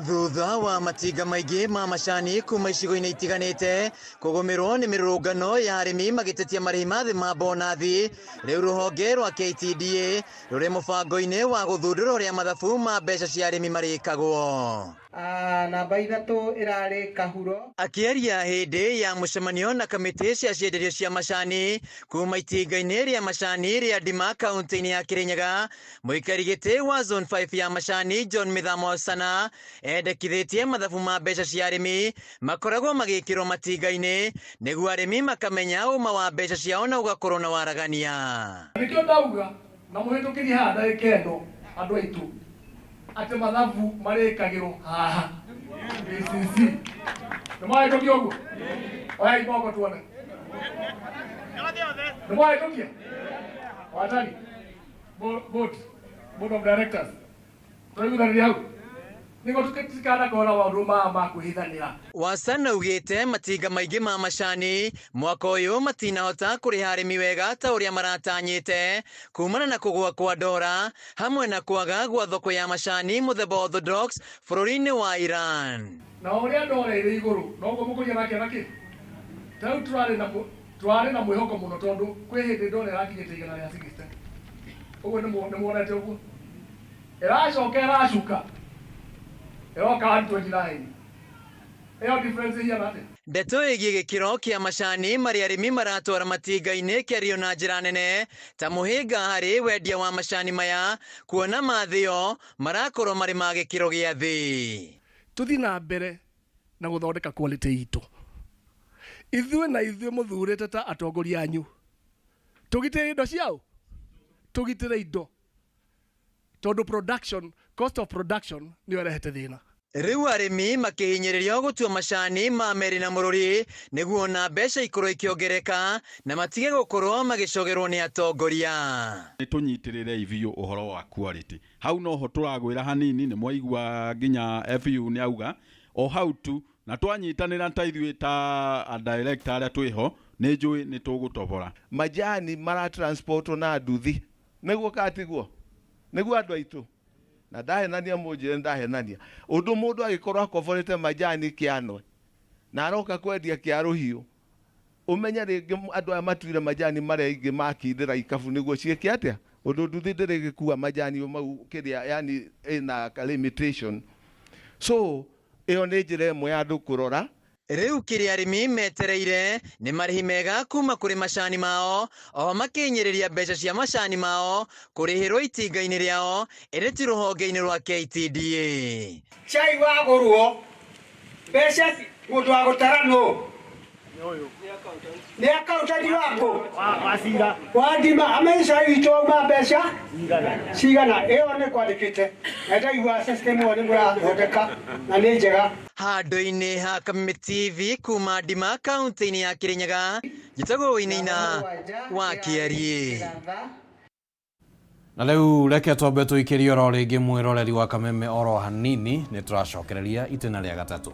Thutha wa matinga maingĩ ma macani kuma icigo-inĩ itiganĩte kũgũmĩrwo nĩ mĩrũrũngano ya arĩmi magĩtetia marĩhi ma thĩ ma bonathi, rĩu rũhonge rwa KTDA rũrĩ mũbango-inĩ wa gũthundũra ũrĩa mathabu ma mbeca cia arĩmi marĩkagwo. Namba 3 ĩrarĩ Kahuro. Akĩaria hĩndĩ ya mũcemanio na kamĩtĩ cia cienderio cia macani kuma itinga-inĩ rĩa macani rĩa Ndima kaũntĩ-inĩ ya Kirinyaga, mũikari gĩtĩ wa Zone 5 ya macani John Mithamo Sana endekithĩtie mathabu ma mbeca cia arĩmi makoragwo magĩkĩrwo matinga-inĩ nĩguo arĩmi makamenya ũma wa mbeca ciao na ũgakorwo na waragania. Nĩkĩo ndauga na mũhĩtũkĩrie haha ndagĩka ĩno andũ aitũ atĩ mathabu marĩkagĩrwo haha KCC. Nĩ mwahĩtũkia ũguo? Oyai moko tuone. Nĩ mwahĩtũkia? Watani, board of directors, tũraiguithanĩria hau nĩguo tũtikanakorwo na maũndũ maya ma kwĩhithanĩra. Wasana augĩte matinga maingĩ ma macani mwaka ũyũ matinahota kũrĩha arĩmi wega ta ũrĩa maratanyĩte kumana na kũgũa kwa ndora hamwe na kwaga gwa thoko ya macani mũthemba Orthodox bũrũri-inĩ wa Iran. Na ũrĩa ndora ĩrĩ igũrũ noguo mũkũria nake na kĩ ta rĩu tũrarĩ na mwĩhoko mũno tondũ kwĩ hĩndĩ ndora ĩrakinyĩte 160 ũguo nĩ muonete ũguo ĩracoka ĩracuka ĩroka 129 ĩyo difference ĩhiana atĩa? Ndeto ĩgiĩ gĩkĩro kĩa macani marĩa arĩmi maratwara matinga-inĩ kĩario na njĩra nene ta mũhĩnga harĩ wendia wa macani maya kuona mathĩo marakorwo marĩ ma gĩkĩro gĩa thĩ. Tũthiĩ na mbere na gũthondeka quality itũ ithuĩ na ithuĩ mũthurĩte ta atongoria anyu tũgitĩre indo ciao, tũgitĩre indo tondũ production, cost of production nĩyo ĩrehete thĩna. Rĩu arĩmi makĩhinyĩrĩrio gũtua macani ma Meri na Mũrũri nĩguo na mbeca ikorwo ikĩongereka na matige gũkorwo magĩcogerwo nĩ atongoria. Nĩ tũnyitĩrĩre biũ ũhoro wa quality. Hau noho tũragwĩra hanini, nĩ mwaigua nginya FU nĩ auga o hau tu, na twanyitanĩra ta ithuĩ ta director arĩa twĩho, nĩ njũĩ nĩ tũgũtobora. Majani maratransportwo na nduthi, nĩguo katiguo, nĩguo andũ aitũ. Na ndahenania mũnjĩre ndahenania. Ũndũ mũndũ agĩkorwo akoborete majani kĩanwe na aroka kwendia kĩa rũhiũ, ũmenye rĩngĩ andũ aya matuire majani marĩa aingĩ makindĩra ikabu nĩguo ciĩke atĩa? Ũndũ nduthi ndĩrĩgĩkua majani mau kĩrĩa, yani ĩna limitation. So ĩyo nĩ njĩra ĩmwe ya andũ kũrora. Rĩu kĩrĩa arĩmi metereire nĩ marĩhi mega kuma kũrĩ macani mao, o makĩhinyĩrĩria mbeca cia macani mao kũrĩhĩrwo itinga-inĩ rĩao ĩrĩ ti rũhonge-inĩ rwa KTDA. Cai wagũrwo mbeca mũndũ wa gũtara nũ? Nĩ accountant waku? Wa ndima amenye cai witũ wauma mbeca cigana. Ĩyo nĩ kwandĩkĩte na ndaigua system ĩyo nĩ mũrathondeka na nĩ njega. Handũ-inĩ ha Kameme TV kuma Ndima kaunti-inĩ ya Kirinyaga, njĩtagwo Wainaina wa Kĩariĩ. Na rĩu reke twambe tũikĩrie oro rĩngĩ mwĩroreri wa Kameme oro hanini, nĩ tũracokereria itĩna rĩa gatatũ.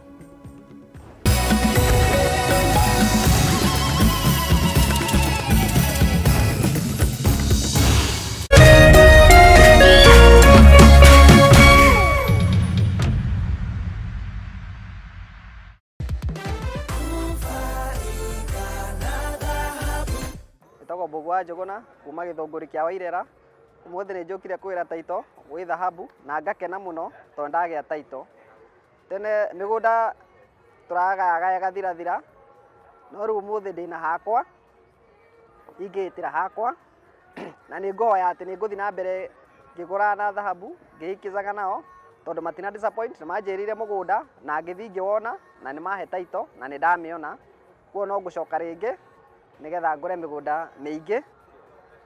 Njĩtagwo Mbũgua Njũgũna kuma Gĩthũngũri kĩa Wairera. Ũmũthĩ nĩ njũkire kwĩra taito gwĩ thahabu na ngakena mũno tondũ ndagĩa taito. Tene mĩgũnda tũragayagaya ĩgathirathira, no rĩu ũmũthĩ ndĩna hakwa, ingĩtĩra hakwa na nĩ ngũhoya atĩ nĩ ngũthiĩ na mbere ngĩgũraga na thahabu ngĩikizaga nao tondũ matina disappoint, nĩ manjĩrĩire mũgũnda na ngĩthiĩ ngĩwona na nĩ mahe taito na nĩ ndamĩona. Koguo no ngũcoka rĩngĩ nĩgetha ngũre mĩgũnda mĩingĩ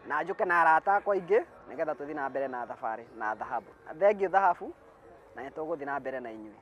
na njũke na arata akwa aingĩ nĩgetha tũthiĩ na mbere na thabarĩ na thahabu. Thengiũ thahabu na nĩ tũgũthiĩ na mbere na inyuĩ.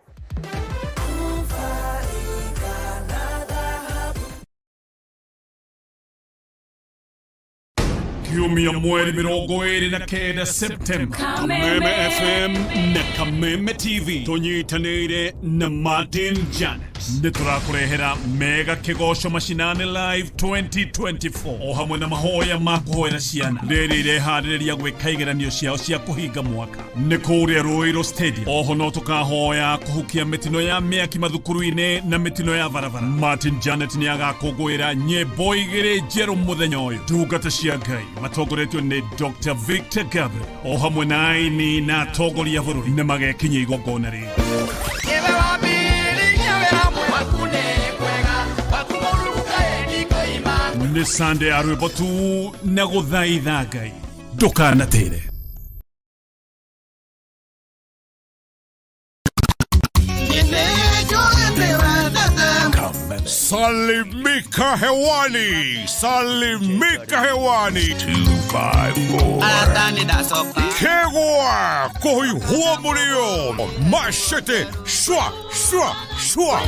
Kiumia mweri 29 Septemba, Kameme FM na Kameme TV tũnyitanĩire na Martin Janet nĩ tũrakũrehera mega kĩgoco macinani live 2024 o hamwe na mahoya ma kũhoera ciana rĩrĩ ireharĩrĩria gwĩka igeranio ciao cia kũhinga mwaka nĩ kũrĩa Ruiru Stadium. Oho no tũkahoya kũhukia mĩtino ya mĩaki mathukuru-inĩ na mĩtino ya barabara. Martin Janet nĩ agakũngũĩra nyĩmbo igĩrĩ njerũ mũthenya ũyũ. Ndungata cia Ngai matongoretio nĩ Dr. Victor Gabriel o hamwe na aini na atongoria a bũrũri nĩ magekinyia igongona rĩrĩ. Nĩ Sunday ya rwĩmbo tu na gũthaitha Ngai ndũkanatĩre. Salimika hewani, salimika hewani. 254. Kegwa kuhihua mulio mashete shwa shwa shwa.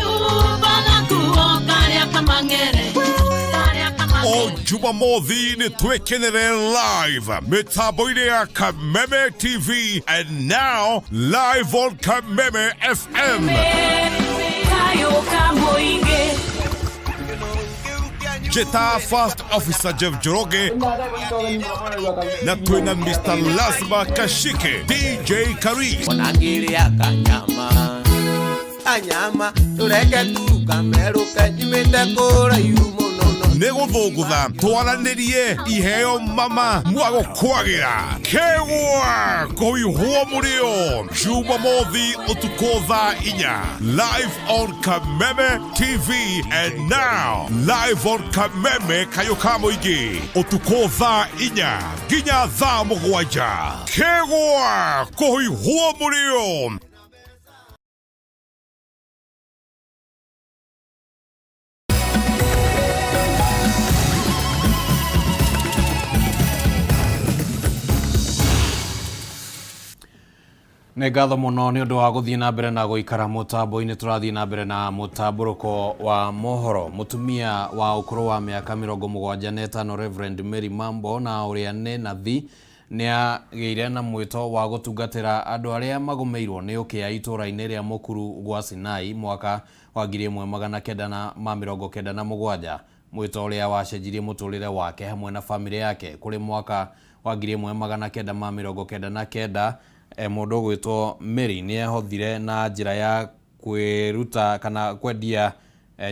O Jumamothi nĩ twĩkenere live mĩtambo-inĩ ya Kameme TV and now live on Kameme FM. Jeta First Officer Jeff Njoroge na twĩna Mr. Lazima Kashike, DJ Karis. Kanyama tureke tukamerũke nyumĩte kũraihu mũno. Nĩ gũthũngũtha twaranĩrie iheo mama mwagũkwagĩra kegwa kũihwo mũrĩo Jumamothi ũtukũ thaa 4 live on Kameme TV and now live on Kameme kayũ ka mũingĩ ũtukũ thaa 4 nginya thaa 7 kegwa kũihwo mũrĩo. Nĩ ngatho mũno nĩ ũndũ wa gũthiĩ na mbere na gũikara mũtambo-inĩ. Tũrathiĩ na mbere na mũtambũrũko wa mohoro. Mũtumia wa ũkũrũ wa mĩaka 75 Reverend Mary Mambo na ũrĩa nĩ nathi nĩ agĩire na mwĩto wa gũtungatĩra andũ arĩa magũmĩirwo nĩ ũkĩa itũũra-inĩ rĩa Mũkuru gwa Sinai mwaka wa 1997, mwĩto ũrĩa wacenjirie mũtũrĩre wake hamwe na bamĩrĩ yake. Kũrĩ mwaka wa 1999, mũndũ ũgwĩtwo Mary nĩ ehothire na njĩra ya kwĩruta kana kwendia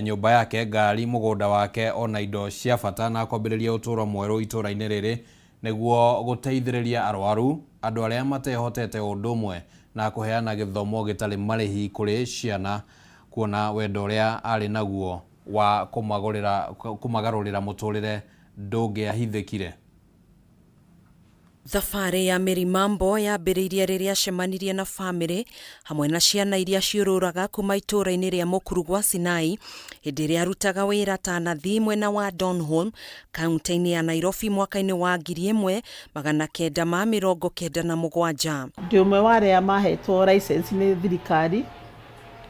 nyũmba yake, ngari, mũgũnda wake ona indo cia bata na kwambĩrĩria ũtũũro mwerũ itũũra-inĩ rĩrĩ nĩguo gũteithĩrĩria arwaru, andũ arĩa matehotete, ũndũ ũmwe na kũheana gĩthomo gĩtarĩ marĩhi kũrĩ ciana, kuona wendo ũrĩa arĩ naguo wa kũmagarũrĩra mũtũrĩre ndũngĩahithĩkire. Thabarĩ ya Mary Mambo yambĩrĩirie rĩrĩa acemanirie na bamĩrĩ hamwe na ciana iria ciũrũraga kuma itũũra-inĩ rĩa Mũkuru gwa Sinai hĩndĩ ĩrĩa arutaga wĩra ta nathi mwena wa Donholm kaunti-inĩ ya Nairobi mwaka-inĩ wa 1997. Ndĩ ũmwe wa arĩa mahetwo license nĩ thirikari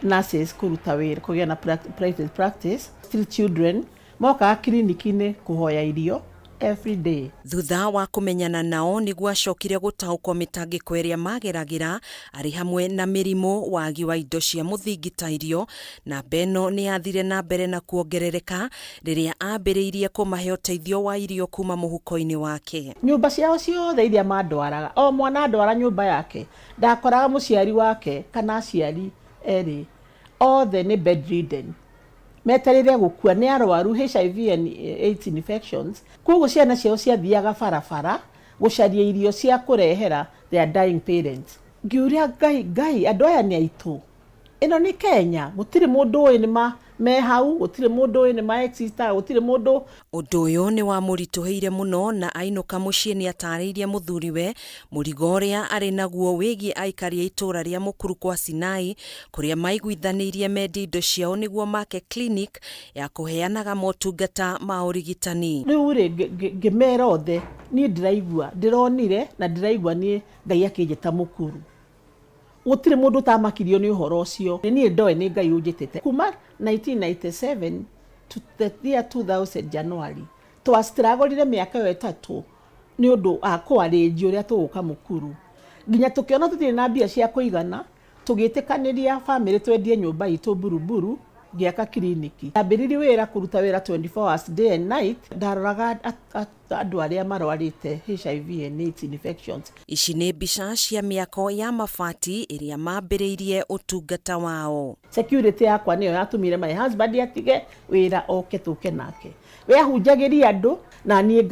nurses kũruta wĩra, kũgĩa na private practice. Still children mokaga kiriniki-inĩ kũhoya irio every day. Thutha wa kũmenyana nao nĩguo acokire gũtaũkwo mĩtangĩko ĩrĩa mageragĩra arĩ hamwe na mĩrimũ, wagi wa indo cia mũthingi ta irio. Namba ĩno nĩ yathire na mbere na kuongerereka rĩrĩa ambĩrĩirie kũmahe ũteithio wa irio kuma mũhuko-inĩ wake. Nyũmba ciao ciothe iria mandwaraga, o mwana andwara nyũmba yake, ndakoraga mũciari wake kana aciari erĩ, othe nĩ bedridden, metereire gũkua, nĩ arwaru HIV and AIDS infections. Koguo ciana ciao ciathiaga barabara gũcaria irio cia kũrehera their dying parents. Ngĩũria Ngai, Ngai, andũ aya nĩ aitũ, ĩno nĩ Kenya, gũtirĩ mũndũ ũĩ nĩ ma me hau, gũtirĩ mũndũ ũĩ nĩ ma existaga, gũtirĩ mũndũ. Ũndũ ũyũ nĩ wamũritũhĩire mũno na ainũka mũciĩ nĩ atarĩirie mũthuriwe mũrigo ũrĩa arĩ naguo wĩgiĩ aikari a itũũra rĩa Mũkuru kwa Sinai, kũrĩa maiguithanĩirie mendie indo ciao nĩguo make clinic ya kũheanaga motungata ma ũrigitani. Rĩu rĩ, ngĩmera othe, niĩ ndĩraigua ndĩronire na ndĩraigua niĩ Ngai akĩnjĩta Mũkuru. Gũtirĩ mũndũ ũtamakirio nĩ ũhoro ũcio. Niĩ ndoĩ nĩ Ngai ũnjĩtĩte kuma 1997 to the year 2000 January. Twastragũrire mĩaka ĩyo 3 nĩ ũndũ wa kũarĩnji ũrĩa tũgũka Mũkuru, nginya tũkĩona tũtirĩ na mbia cia kũigana, tũgĩtĩkanĩria bamĩrĩ twendie nyũmba itũ Buruburu, ngĩaka kiriniki. Ndambĩrĩirie wĩra kũruta wĩra 24 hours, day and night, ndaroraga andũ arĩa marwarĩte HIV and AIDS infections. Ici nĩ mbica cia mĩako ya mabati ĩrĩa mambĩrĩirie ũtungata wao. Security yakwa nĩyo yatũmire my husband atige wĩra oke tũke nake. We ahunjagĩria andũ na niĩ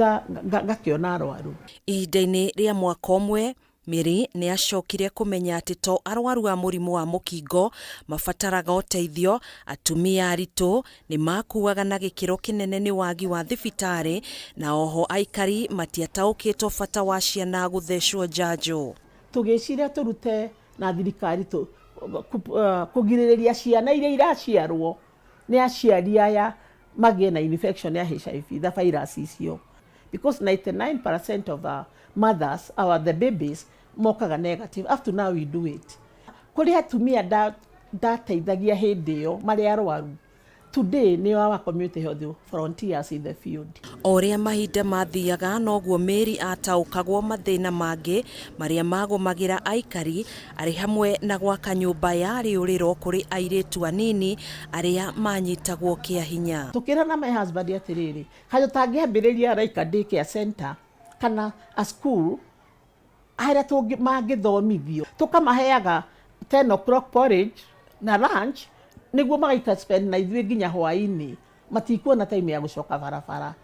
ngakĩona arwaru. Ihinda-inĩ rĩa mwaka ũmwe, Mary nĩ acokire kũmenya atĩ to arwaru a mũrimũ wa mũkingo mabataraga ũteithio, atumia aritũ nĩ makuaga na gĩkĩro kĩnene nĩ wagi wa thibitarĩ, na oho aikari matiataũkĩtwo bata wa ciana gũthecwo njanjo. Tũgĩciria tũrute na thirikari kũgirĩrĩria ciana iria iraciarwo nĩ aciari aya magĩe na infection ya HIV, the virus icio, because 99% of the mothers or the babies mokaga negative. Up to now we do it. Kũrĩ atumia ndateithagia hĩndĩ ĩyo marĩ arwaru, today nĩ our community health frontiers in the field. O ũrĩa mahinda mathiaga noguo Mary ataũkagwo mathĩna mangĩ marĩa magũmagĩra aikari, arĩ hamwe na gwaka nyũmba ya rĩũrĩro kũrĩ airĩtu anini arĩa manyitagwo kĩa hinya. Tũkĩra na my husband atĩrĩrĩ, kaĩ tũtangĩambĩrĩria like a daycare center kana a school harĩa mangĩthomithio, tũkamaheaga 10 o'clock porridge na lunch nĩguo magaika spend na ithuĩ nginya hwaĩ-inĩ, matikuona time ya gũcoka barabara.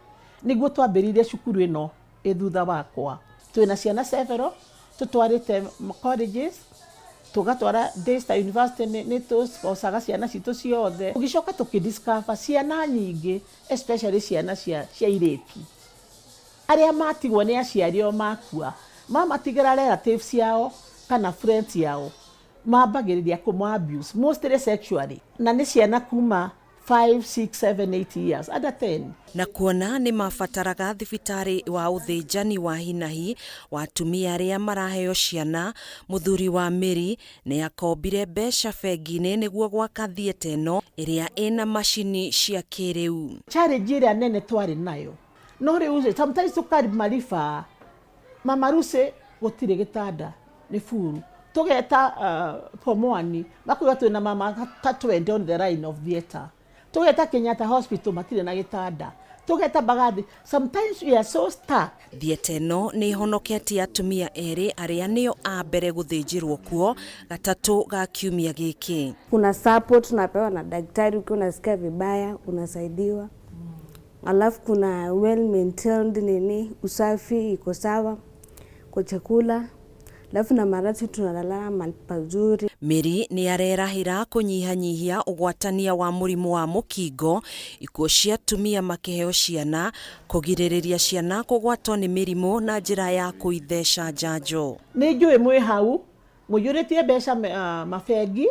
Nĩguo twambĩrĩirie cukuru ĩno ĩ thutha wakwa. Twĩna ciana several tũtwarĩte colleges, tũgatwara Daystar University, nĩ tũsponsaga ciana citũ ciothe. Tũgĩcoka tũkĩdiscover ciana nyingĩ, especially ciana cia airĩtu arĩa matigwo nĩ aciari o makua, mamatigĩra relatives ciao kana friends yao, mambagĩrĩria kũmũ abuse, mostly sexually, na nĩ ciana kuma 5 6 7 8 years under 10. Na kuona nĩ mabataraga thibitarĩ wa ũthĩnjani wa hinahi wa atumia arĩa maraheo ciana, mũthuri wa Mary nĩ akombire mbeca bengi-inĩ nĩguo gwaka theatre ĩno ĩrĩa ĩna macini cia kĩrĩu. Challenge ĩrĩa nene twarĩ nayo no rĩu sometimes tũkarimariba Mama Lucy gũtirĩ gĩtanda nĩ buru tũgeta form 1 makuga twĩna mama ta 20 on the line of theatre, tũgeta Kenyatta Hospital matirĩ na gĩtanda, tũgeta Mbagathi, sometimes we are so stuck. Theatre ĩno nĩ ĩhonoketie atumia erĩ arĩa nĩo a mbere gũthĩnjĩrwo kuo gatatũ ga kiumia gĩkĩ. Kuna support unapewa na daktari, ukiwa unasikia vibaya unasaidiwa. Alafu kuna well maintained nini, usafi iko sawa kwa chakula, alafu na marathi tunalala mahali pazuri. Mary nĩ arerahĩra kũnyihanyihia ũgwatania wa mũrimũ wa mũkingo, ikuũ cia atumia makĩheo ciana, kũgirĩrĩria ciana kũgwatwo nĩ mĩrimũ na njĩra ya kũitheca njanjo. Nĩ njũĩ mwĩ hau mũiyũrĩtie mbeca mabengi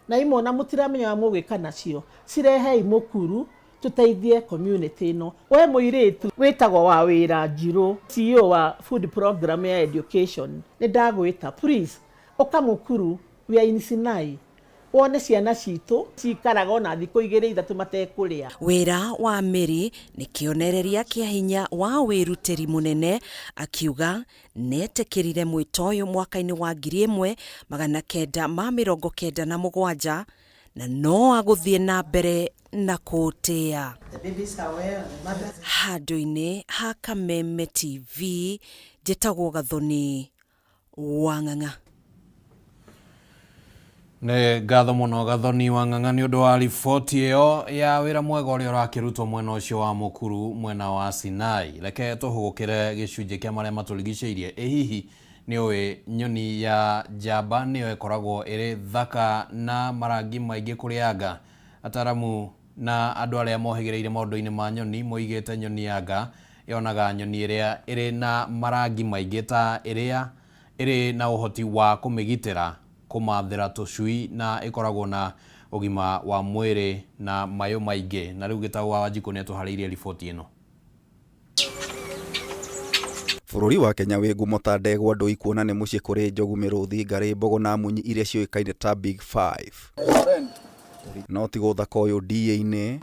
na imwe ona mũtiramenya mũgwĩka nacio, cirehei mũkuru tũteithie community ĩno. We mũirĩtu wĩtagwo wa wĩra Njirũ, CEO wa food program ya education, nĩ ndagwĩta please ũka mũkuru, we are in Sinai, wone ciana citũ cikaraga ona thikũ igĩrĩ ithatũ matekũrĩa. Wĩra wa Mary nĩ kĩonereria kĩa hinya wa wĩrutĩri mũnene, akiuga nĩetĩkĩrire mwĩto ũyũ mwaka-inĩ wa 1997 na no agũthiĩ na mbere na kũũtĩa. Handũ-inĩ ha Kameme TV, njĩtagwo Gathoni wa Ng'ang'a. Nĩ ngatho mũno Gathoni wa Ng'ang'a nĩ ũndũ wa riboti ĩyo ya wĩra mwega ũrĩa ũrakĩrutwo mwena ũcio wa Mũkuru mwena wa Sinai. Reke tũhũgũkĩre gĩcunjĩ kĩa marĩa matũrigicĩirie. Ĩ hihi nĩ ũĩ nyoni ya njamba nĩyo ĩkoragwo ĩrĩ thaka na marangi maingĩ kũrĩ anga? Ataramu na andũ arĩa mohĩgĩrĩire maũndũ-inĩ ma nyoni moigĩte nyoni ya nga yonaga nyoni ĩrĩa ĩrĩ na marangi maingĩ ta ĩrĩa ĩrĩ na ũhoti wa kũmĩgitĩra kũmathĩra tũcui na ĩkoragwo na ũgima wa mwĩrĩ na mayũ maingĩ. Na rĩu Gĩtaũ wa Wanjikũ nĩ atũharĩirie riboti ĩno. Bũrũri wa Kenya wĩ ngumo ta ndegwa ndũi kuona nĩ mũciĩ kũrĩ njogu, mĩrũthi, ngarĩ, mbogo na munyi iria ciũĩkaine ta Big Five. No tiga ũthaka ũyũ DA-inĩ,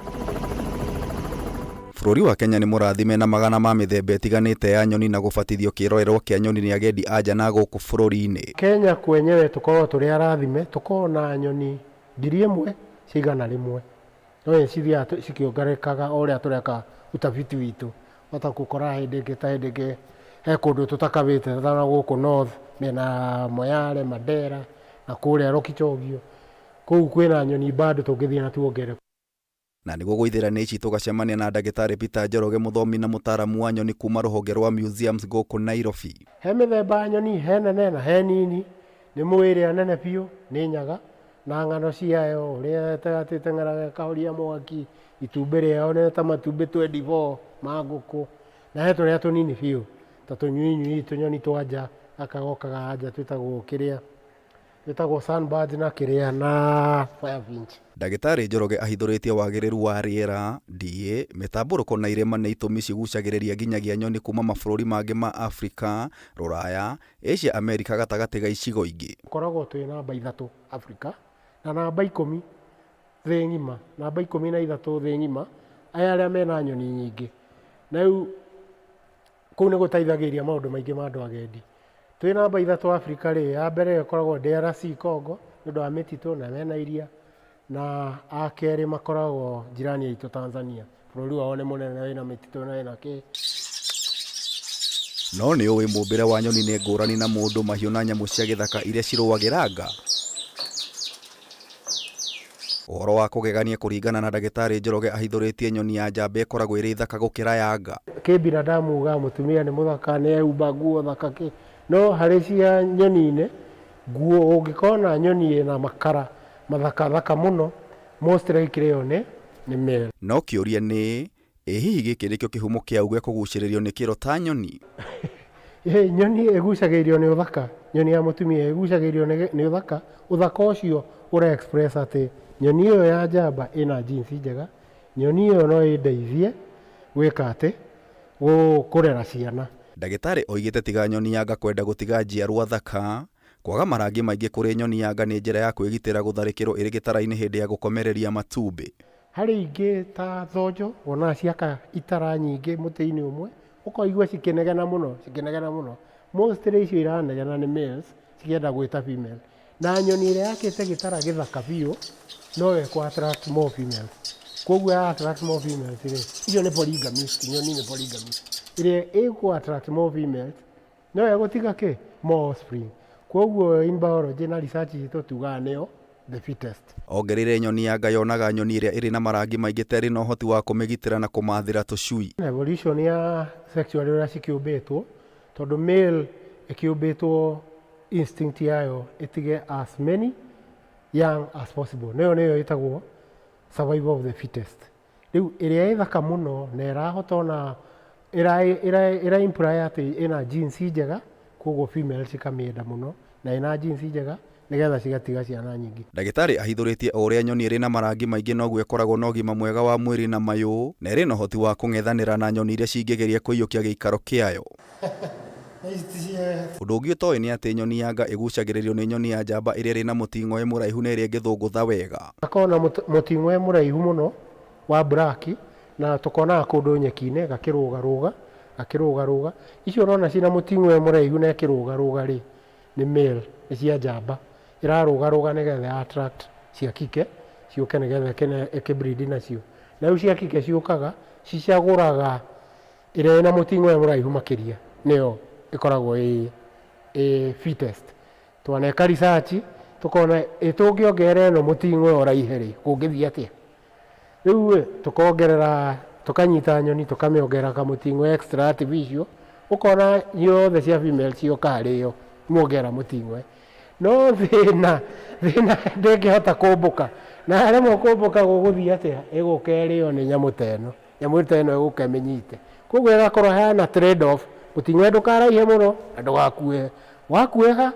Bũrũri wa Kenya nĩ mũrathime na magana ma mĩthemba ĩtiganĩte ya nyoni na gũbatithio kĩrorerwa kĩa nyoni nĩ agendi a nja na gũkũ bũrũri-inĩ. Kenya kwenyewe tũkoragwo tũrĩ arathime, tũkoragwo na nyoni 1100, no nĩ cithiaga cikĩongererekaga o ũrĩa tũreka utafiti witũ. Wahota gũkora hĩndĩ ĩngĩ ta hĩndĩ ĩngĩ he kũndũ tũtakabĩte ta gũkũ north mĩena ya Moyale, Mandera na kũrĩa Lokichogio, kũu kwĩna nyoni bado tũngĩthiĩ na tuongere. Na nĩguo gũithĩra ici tũgacemania na ndagĩtarĩ Peter Njoroge, mũthomi na mũtaaramu wa nyoni kuma rũhonge rwa Museums gũkũ Nairobi. He mĩthemba ya nyoni, he nene na he nini. Nĩ mũĩ ĩrĩa nene biũ nĩ nyaga na ng'ano ciayo ũrĩa ĩteng'eraga ĩkahoria mwaki, itumbĩ rĩao nĩ ta matumbĩ 24 ma ngũkũ, na he tũrĩa tũnini biũ ta tũnyuinyui, tũnyoni twa nja, gaka gokaga nja twĩtagwo kĩrĩa twĩtagwo sunbird na kĩrĩa na firefinch. Ndagĩtarĩ Njoroge ahithũrĩtie wagĩrĩru wa rĩera, DA, mĩtambũrũko na irĩma nĩ itũmi cigucagĩrĩria nginyagia nyoni kuma mabũrũri mangĩ ma Afrika, Rũraya, Asia, Amerika gatagatĩ ga icigo ingĩ. Tũkoragwo twĩ namba 3 Afrika na namba 10 thĩ ng'ima, namba 13 thĩ ng'ima, aya arĩa mena nyoni nyingĩ. Na rĩu kũu nĩ gũteithagĩrĩria maũndũ maingĩ ma andũ agendi. Twĩ namba 3 Afrika rĩ, ya mbere ĩkoragwo DRC Congo nĩ ũndũ wa mĩtitũ na mena iria, na a kerĩ makoragwo jirani aitũ Tanzania, bũrũri wao nĩ mũnene wĩna mĩtitũ na wĩna kĩ. No nĩ ũĩ mũmbĩre wa nyoni nĩ ngũrani na mũndũ, mahiũ na nyamũ cia gĩthaka iria cirũagĩra nga? Ũhoro wa kũgegania kũringana na ndagĩtarĩ Njoroge ahithũrĩtie nyoni ya njamba ĩkoragwo ĩrĩ thaka gũkĩra ya nga. Kĩ binadamu ugaga mũtumia nĩ mũthaka, nĩ ehumba nguo thaka kĩ, no harĩ cia nyoni-inĩ, nguo ũngĩkona nyoni ĩna makara mathakathaka mũno, most likely ĩyo nĩ male. No kĩũria nĩ, ĩ hihi gĩkĩ nĩkĩo kĩhumo kĩa uge kũgucĩrĩrio nĩ kĩro ta nyoni? Ĩ, nyoni ĩgucagĩrĩrio nĩ ũthaka, nyoni ya mũtumia ĩgucagĩrĩrio nĩ ũthaka, ũthaka ũcio ũra express atĩ nyoni ĩyo ya njamba ĩna jeans njega, Nyoni ĩyo no ĩndeithie gwĩka atĩ kũrera ciana. Ndagĩtarĩ oigĩte tiga nyoni ya nga kwenda gũtiga njiarwa thaka, kwaga marangi maingĩ kũrĩ nyoni ya nga nĩ njĩra ya kwĩgitĩra gũtharĩkĩrwo ĩrĩ gĩtara-inĩ hĩndĩ ya gũkomereria matumbĩ. Harĩ ingĩ ta thonjo wonaga ciaka itara nyingĩ mũtĩ-inĩ ũmwe, ũkaigua cikĩnegena mũno, cikĩnegena mũno. Mostly icio iranegena nĩ males cikĩenda gwĩta female. Na nyoni ĩrĩa yakĩte gĩtara gĩthaka biũ no ĩkũ attract more females. Koguo ya attract more females rĩ, icio nĩ polygamist, nyoni nĩ polygamist. Ĩrĩa ĩkũ attract more females no ĩgũtiga kĩ more offspring. Koguo in biology na research itũ tugaga nĩyo the fittest. Ongereire nyoni ya nga yonaga nyoni ĩrĩa ĩrĩ na marangi maingĩ ta ĩrĩ na ũhoti wa kũmĩgitĩra na kũmathĩra tũcui. Evolution ya sexual ũrĩa cikĩũmbĩtwo, tondũ male ĩkĩũmbĩtwo instinct yayo ĩtige as many young as possible. Nayo nĩyo ĩtagwo survival of the fittest. Rĩu ĩrĩa ĩthaka mũno na ĩrahota ona ĩra imply atĩ ĩna genes njega, koguo female cikamĩenda mũno na ĩna genes njega nĩgetha cigatiga ciana nyingĩ. Ndagĩtarĩ ahithũrĩtie o ũrĩa nyoni ĩrĩ na marangi maingĩ noguo ĩkoragwo na ũgima mwega wa mwĩrĩ na mayũ, na ĩrĩ na ũhoti wa kũng'ethanĩra na nyoni iria cingĩgeria kũiyũkia gĩikaro kĩayo. Ũndũ ũngĩ ũtoĩ nĩ atĩ nyoni ya nga ĩgucagĩrĩrio nĩ nyoni ya njamba ĩrĩa ĩrĩ na mũting'oe mũraihu na ĩrĩa ĩngĩthũngũtha wega. Gakoragwo na mũting'oe mũraihu mũno wa black na tũkonaga kũndũ nyeki-inĩ gakĩrũgarũga, gakĩrũgarũga. Icio ũrona ciĩna mũting'oe mũraihu na ĩkĩrũgarũga rĩ, nĩ male, nĩ cia njamba. Ĩrarũgarũga nĩgetha attract cia kike ciũke nĩgetha ĩkĩbreed nacio. Na rĩu cia kike ciũkaga cicagũraga ĩrĩa ĩna mũting'oe mũraihu makĩria nĩyo ĩkoragwo ĩ fittest. Twaneka research tukona ĩtũngĩongerera ĩno mũting'oe ũraihe rĩ, kũngĩthiĩ atĩa? Rĩu tũkongerera, tũkanyita nyoni tũkamĩongerera kamũting'oe extra artificial, ũkona yothe cia female cioka harĩ ĩyo muongerera mũting'oe. No thĩna ndĩngĩhota kũmbũka, na yaremwo kũmbũka gũgũthiĩ atĩa? Ĩgũka ĩrĩo nĩ nyamũ ta ĩno, nyamũ ta ĩno ĩgũka ĩmĩnyite. Koguo ĩgakorwo hena trade off, mũting'oe ndũkaraihe mũno na ndũgakuĩhe, wakuĩha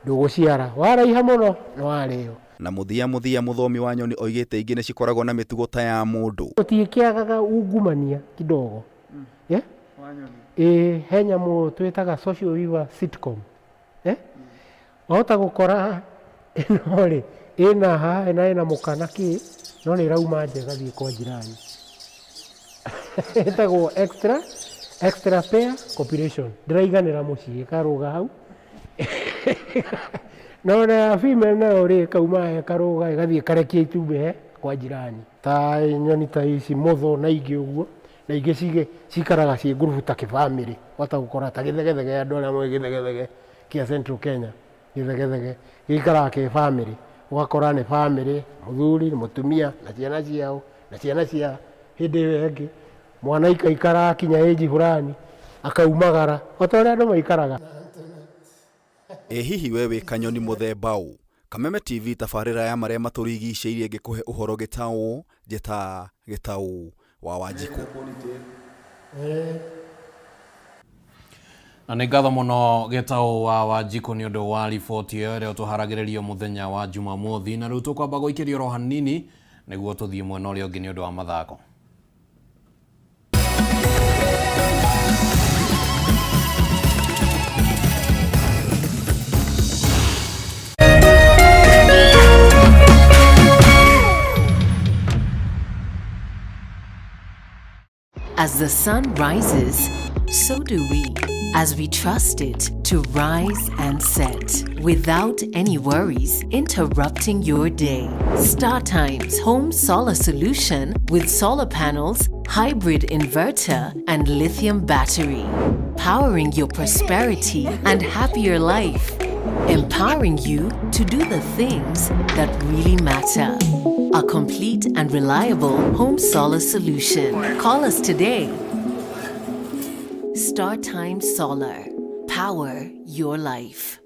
ndũgũciara, waraiha mũno nĩ warĩo. Na mũthia mũthia mũthomi wa nyoni oigĩte ingĩ nĩ cikoragwo na mĩtugo ta ya mũndũ. Gũtikĩagaga ungumania kidogo. Yeah? Ĩ he nyamũ twĩtaga social weaver sitcom. Eh? Wahota gũkora ĩno rĩ ĩna haha ĩna ĩna mũkana kĩ no nĩ ĩrauma nja ĩgathiĩ kwa jirani. Ĩtagwo extra pair copulation. Ndĩraiganĩra mũciĩ ĩkarũga hau. No na female nayo rĩ ĩkauma ĩkarũga ĩgathiĩ ĩkarekia itumbĩ he kwa jirani. Ta nyoni ta ici mũthũ na ingĩ ũguo, na ingĩ cikaraga ciĩ ngurubu ta kĩbamĩrĩ. Wahota gũkora ta gĩthegethege, andũ arĩa moĩ gĩthegethege kĩa Central Kenya, gĩthegethege gĩikaraga kĩ bamĩrĩ. Ũgakora nĩ bamĩrĩ, mũthuri, mũtumia na ciana ciao na ciana cia hĩndĩ ĩyo ĩngĩ. Mwana ikaikara akinya age fulani akaumagara o ta ũrĩa andũ maikaraga. Ĩ hihi we wĩ kanyoni mũthemba ũ? Kameme TV tabarĩra ya marĩa matũrigicĩirie ngĩkũhe ũhoro gĩtaũ, njĩta gĩtaũ wa Wanjikũ. Na nĩ ngatho mũno gĩtaũ wa Wanjikũ nĩ ũndũ wa riboti ĩyo ĩrĩa ũtũharagĩrĩrio mũthenya wa Jumamothi. Na rĩu tũkwamba gũikĩrio oro hanini nĩguo tũthiĩ mwena ũrĩa ũngĩ nĩ ũndũ wa mathako. As the sun rises, so do we, as we trust it to rise and set without any worries interrupting your day. StarTimes Home Solar Solution with solar panels, hybrid inverter, and lithium battery, powering your prosperity and happier life, empowering you to do the things that really matter. A complete and reliable home solar solution. Call us today. StarTime Solar. Power your life.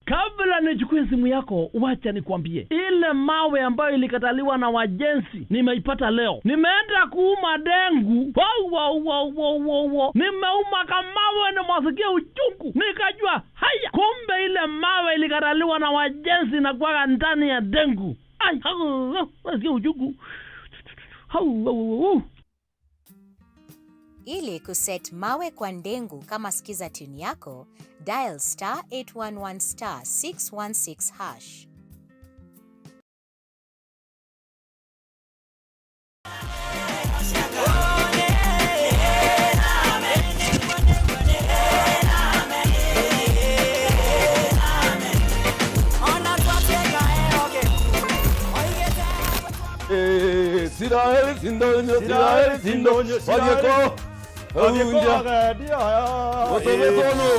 Kabla nichukue simu yako, wacha nikwambie, ile mawe ambayo ilikataliwa na wajenzi nimeipata leo. Nimeenda kuuma dengu, wow, wow, wow, wow, wow, wow. Nimeuma kamawe na mwasikia uchungu, nikajua haya, kumbe ile mawe ilikataliwa na wajenzi na kuwaga ndani ya dengu. Ai, hau, nasikia uchungu. Hau, hau, hau. Ili kuset mawe kwa ndengu kama skiza tune yako, dial star 811 star 616 hash. Isiraeli sindonyo, Isiraeli sindonyo, wathiĩ kũ? Gũtũmĩtwo nũ?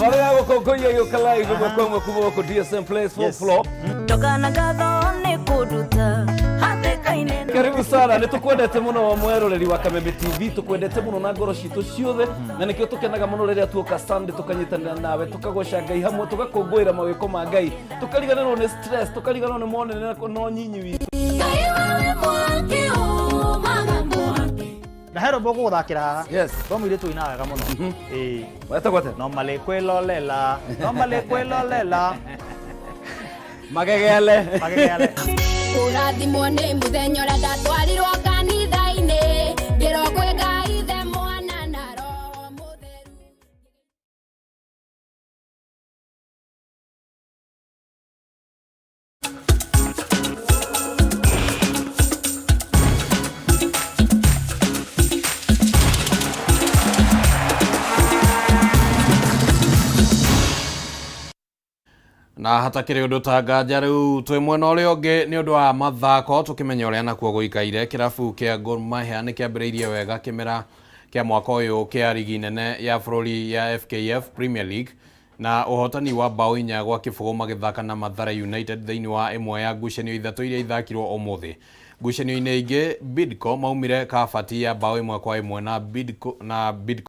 Thabarĩ ya gũkũngũiya gĩũka live ĩmwe kwa ĩmwe kuma gũkũ DSM Place fourth floor. Ndogana ngatho nĩ kũnduta hatĩka-inĩ. Karibu sana, nĩ tũkwendete mũno mweroreri wa Kameme TV, tũkwendete mũno na ngoro citũ ciothe, na nĩkĩo tũkenaga mũno rĩrĩa tuoka Sunday tũkanyitanĩra nawe, tũkagoca Ngai hamwe, tũgakũngũĩra mawĩko ma Ngai, tũkariganĩrwo nĩ stress, tũkariganĩrwo nĩ monene na nyinyi witũ. Na hero mbogo guthakira haha. Yes. Kwa mũirĩtu ũinaga wega mũno. Ĩĩ. Wetagwo atĩa? No malĩ kwĩlolela. No malĩ kwĩlolela. Magegele. Magegele. Kũrathimwo nĩ mũthenya ũrĩa ndatwarirwo kanitha-inĩ ngĩrwo kwĩ Ngai Ithe Mwana na Roho Mũtheru. Na hatakĩrĩ ũndũ ta nganja rĩu twĩ mwena ũrĩa ũngĩ nĩ ũndũ wa mathako tũkĩmenya ũrĩa nakuo gũikaire. Kĩrabu kĩa Gor Mahia nĩ kĩambĩrĩirie wega kĩmera kĩa mwaka ũyũ kĩa rigi nene ya bũrũri ya FKF Premier League na ũhotani wa bao 4-0 magĩthaka na Mathare United thĩinĩ wa ĩmwe ya ngucanio ithatũ iria ithakirwo ũmũthĩ. Ngucanio-inĩ ingĩ, Bidco maumire kabati ya bao 1-1 na Bidco.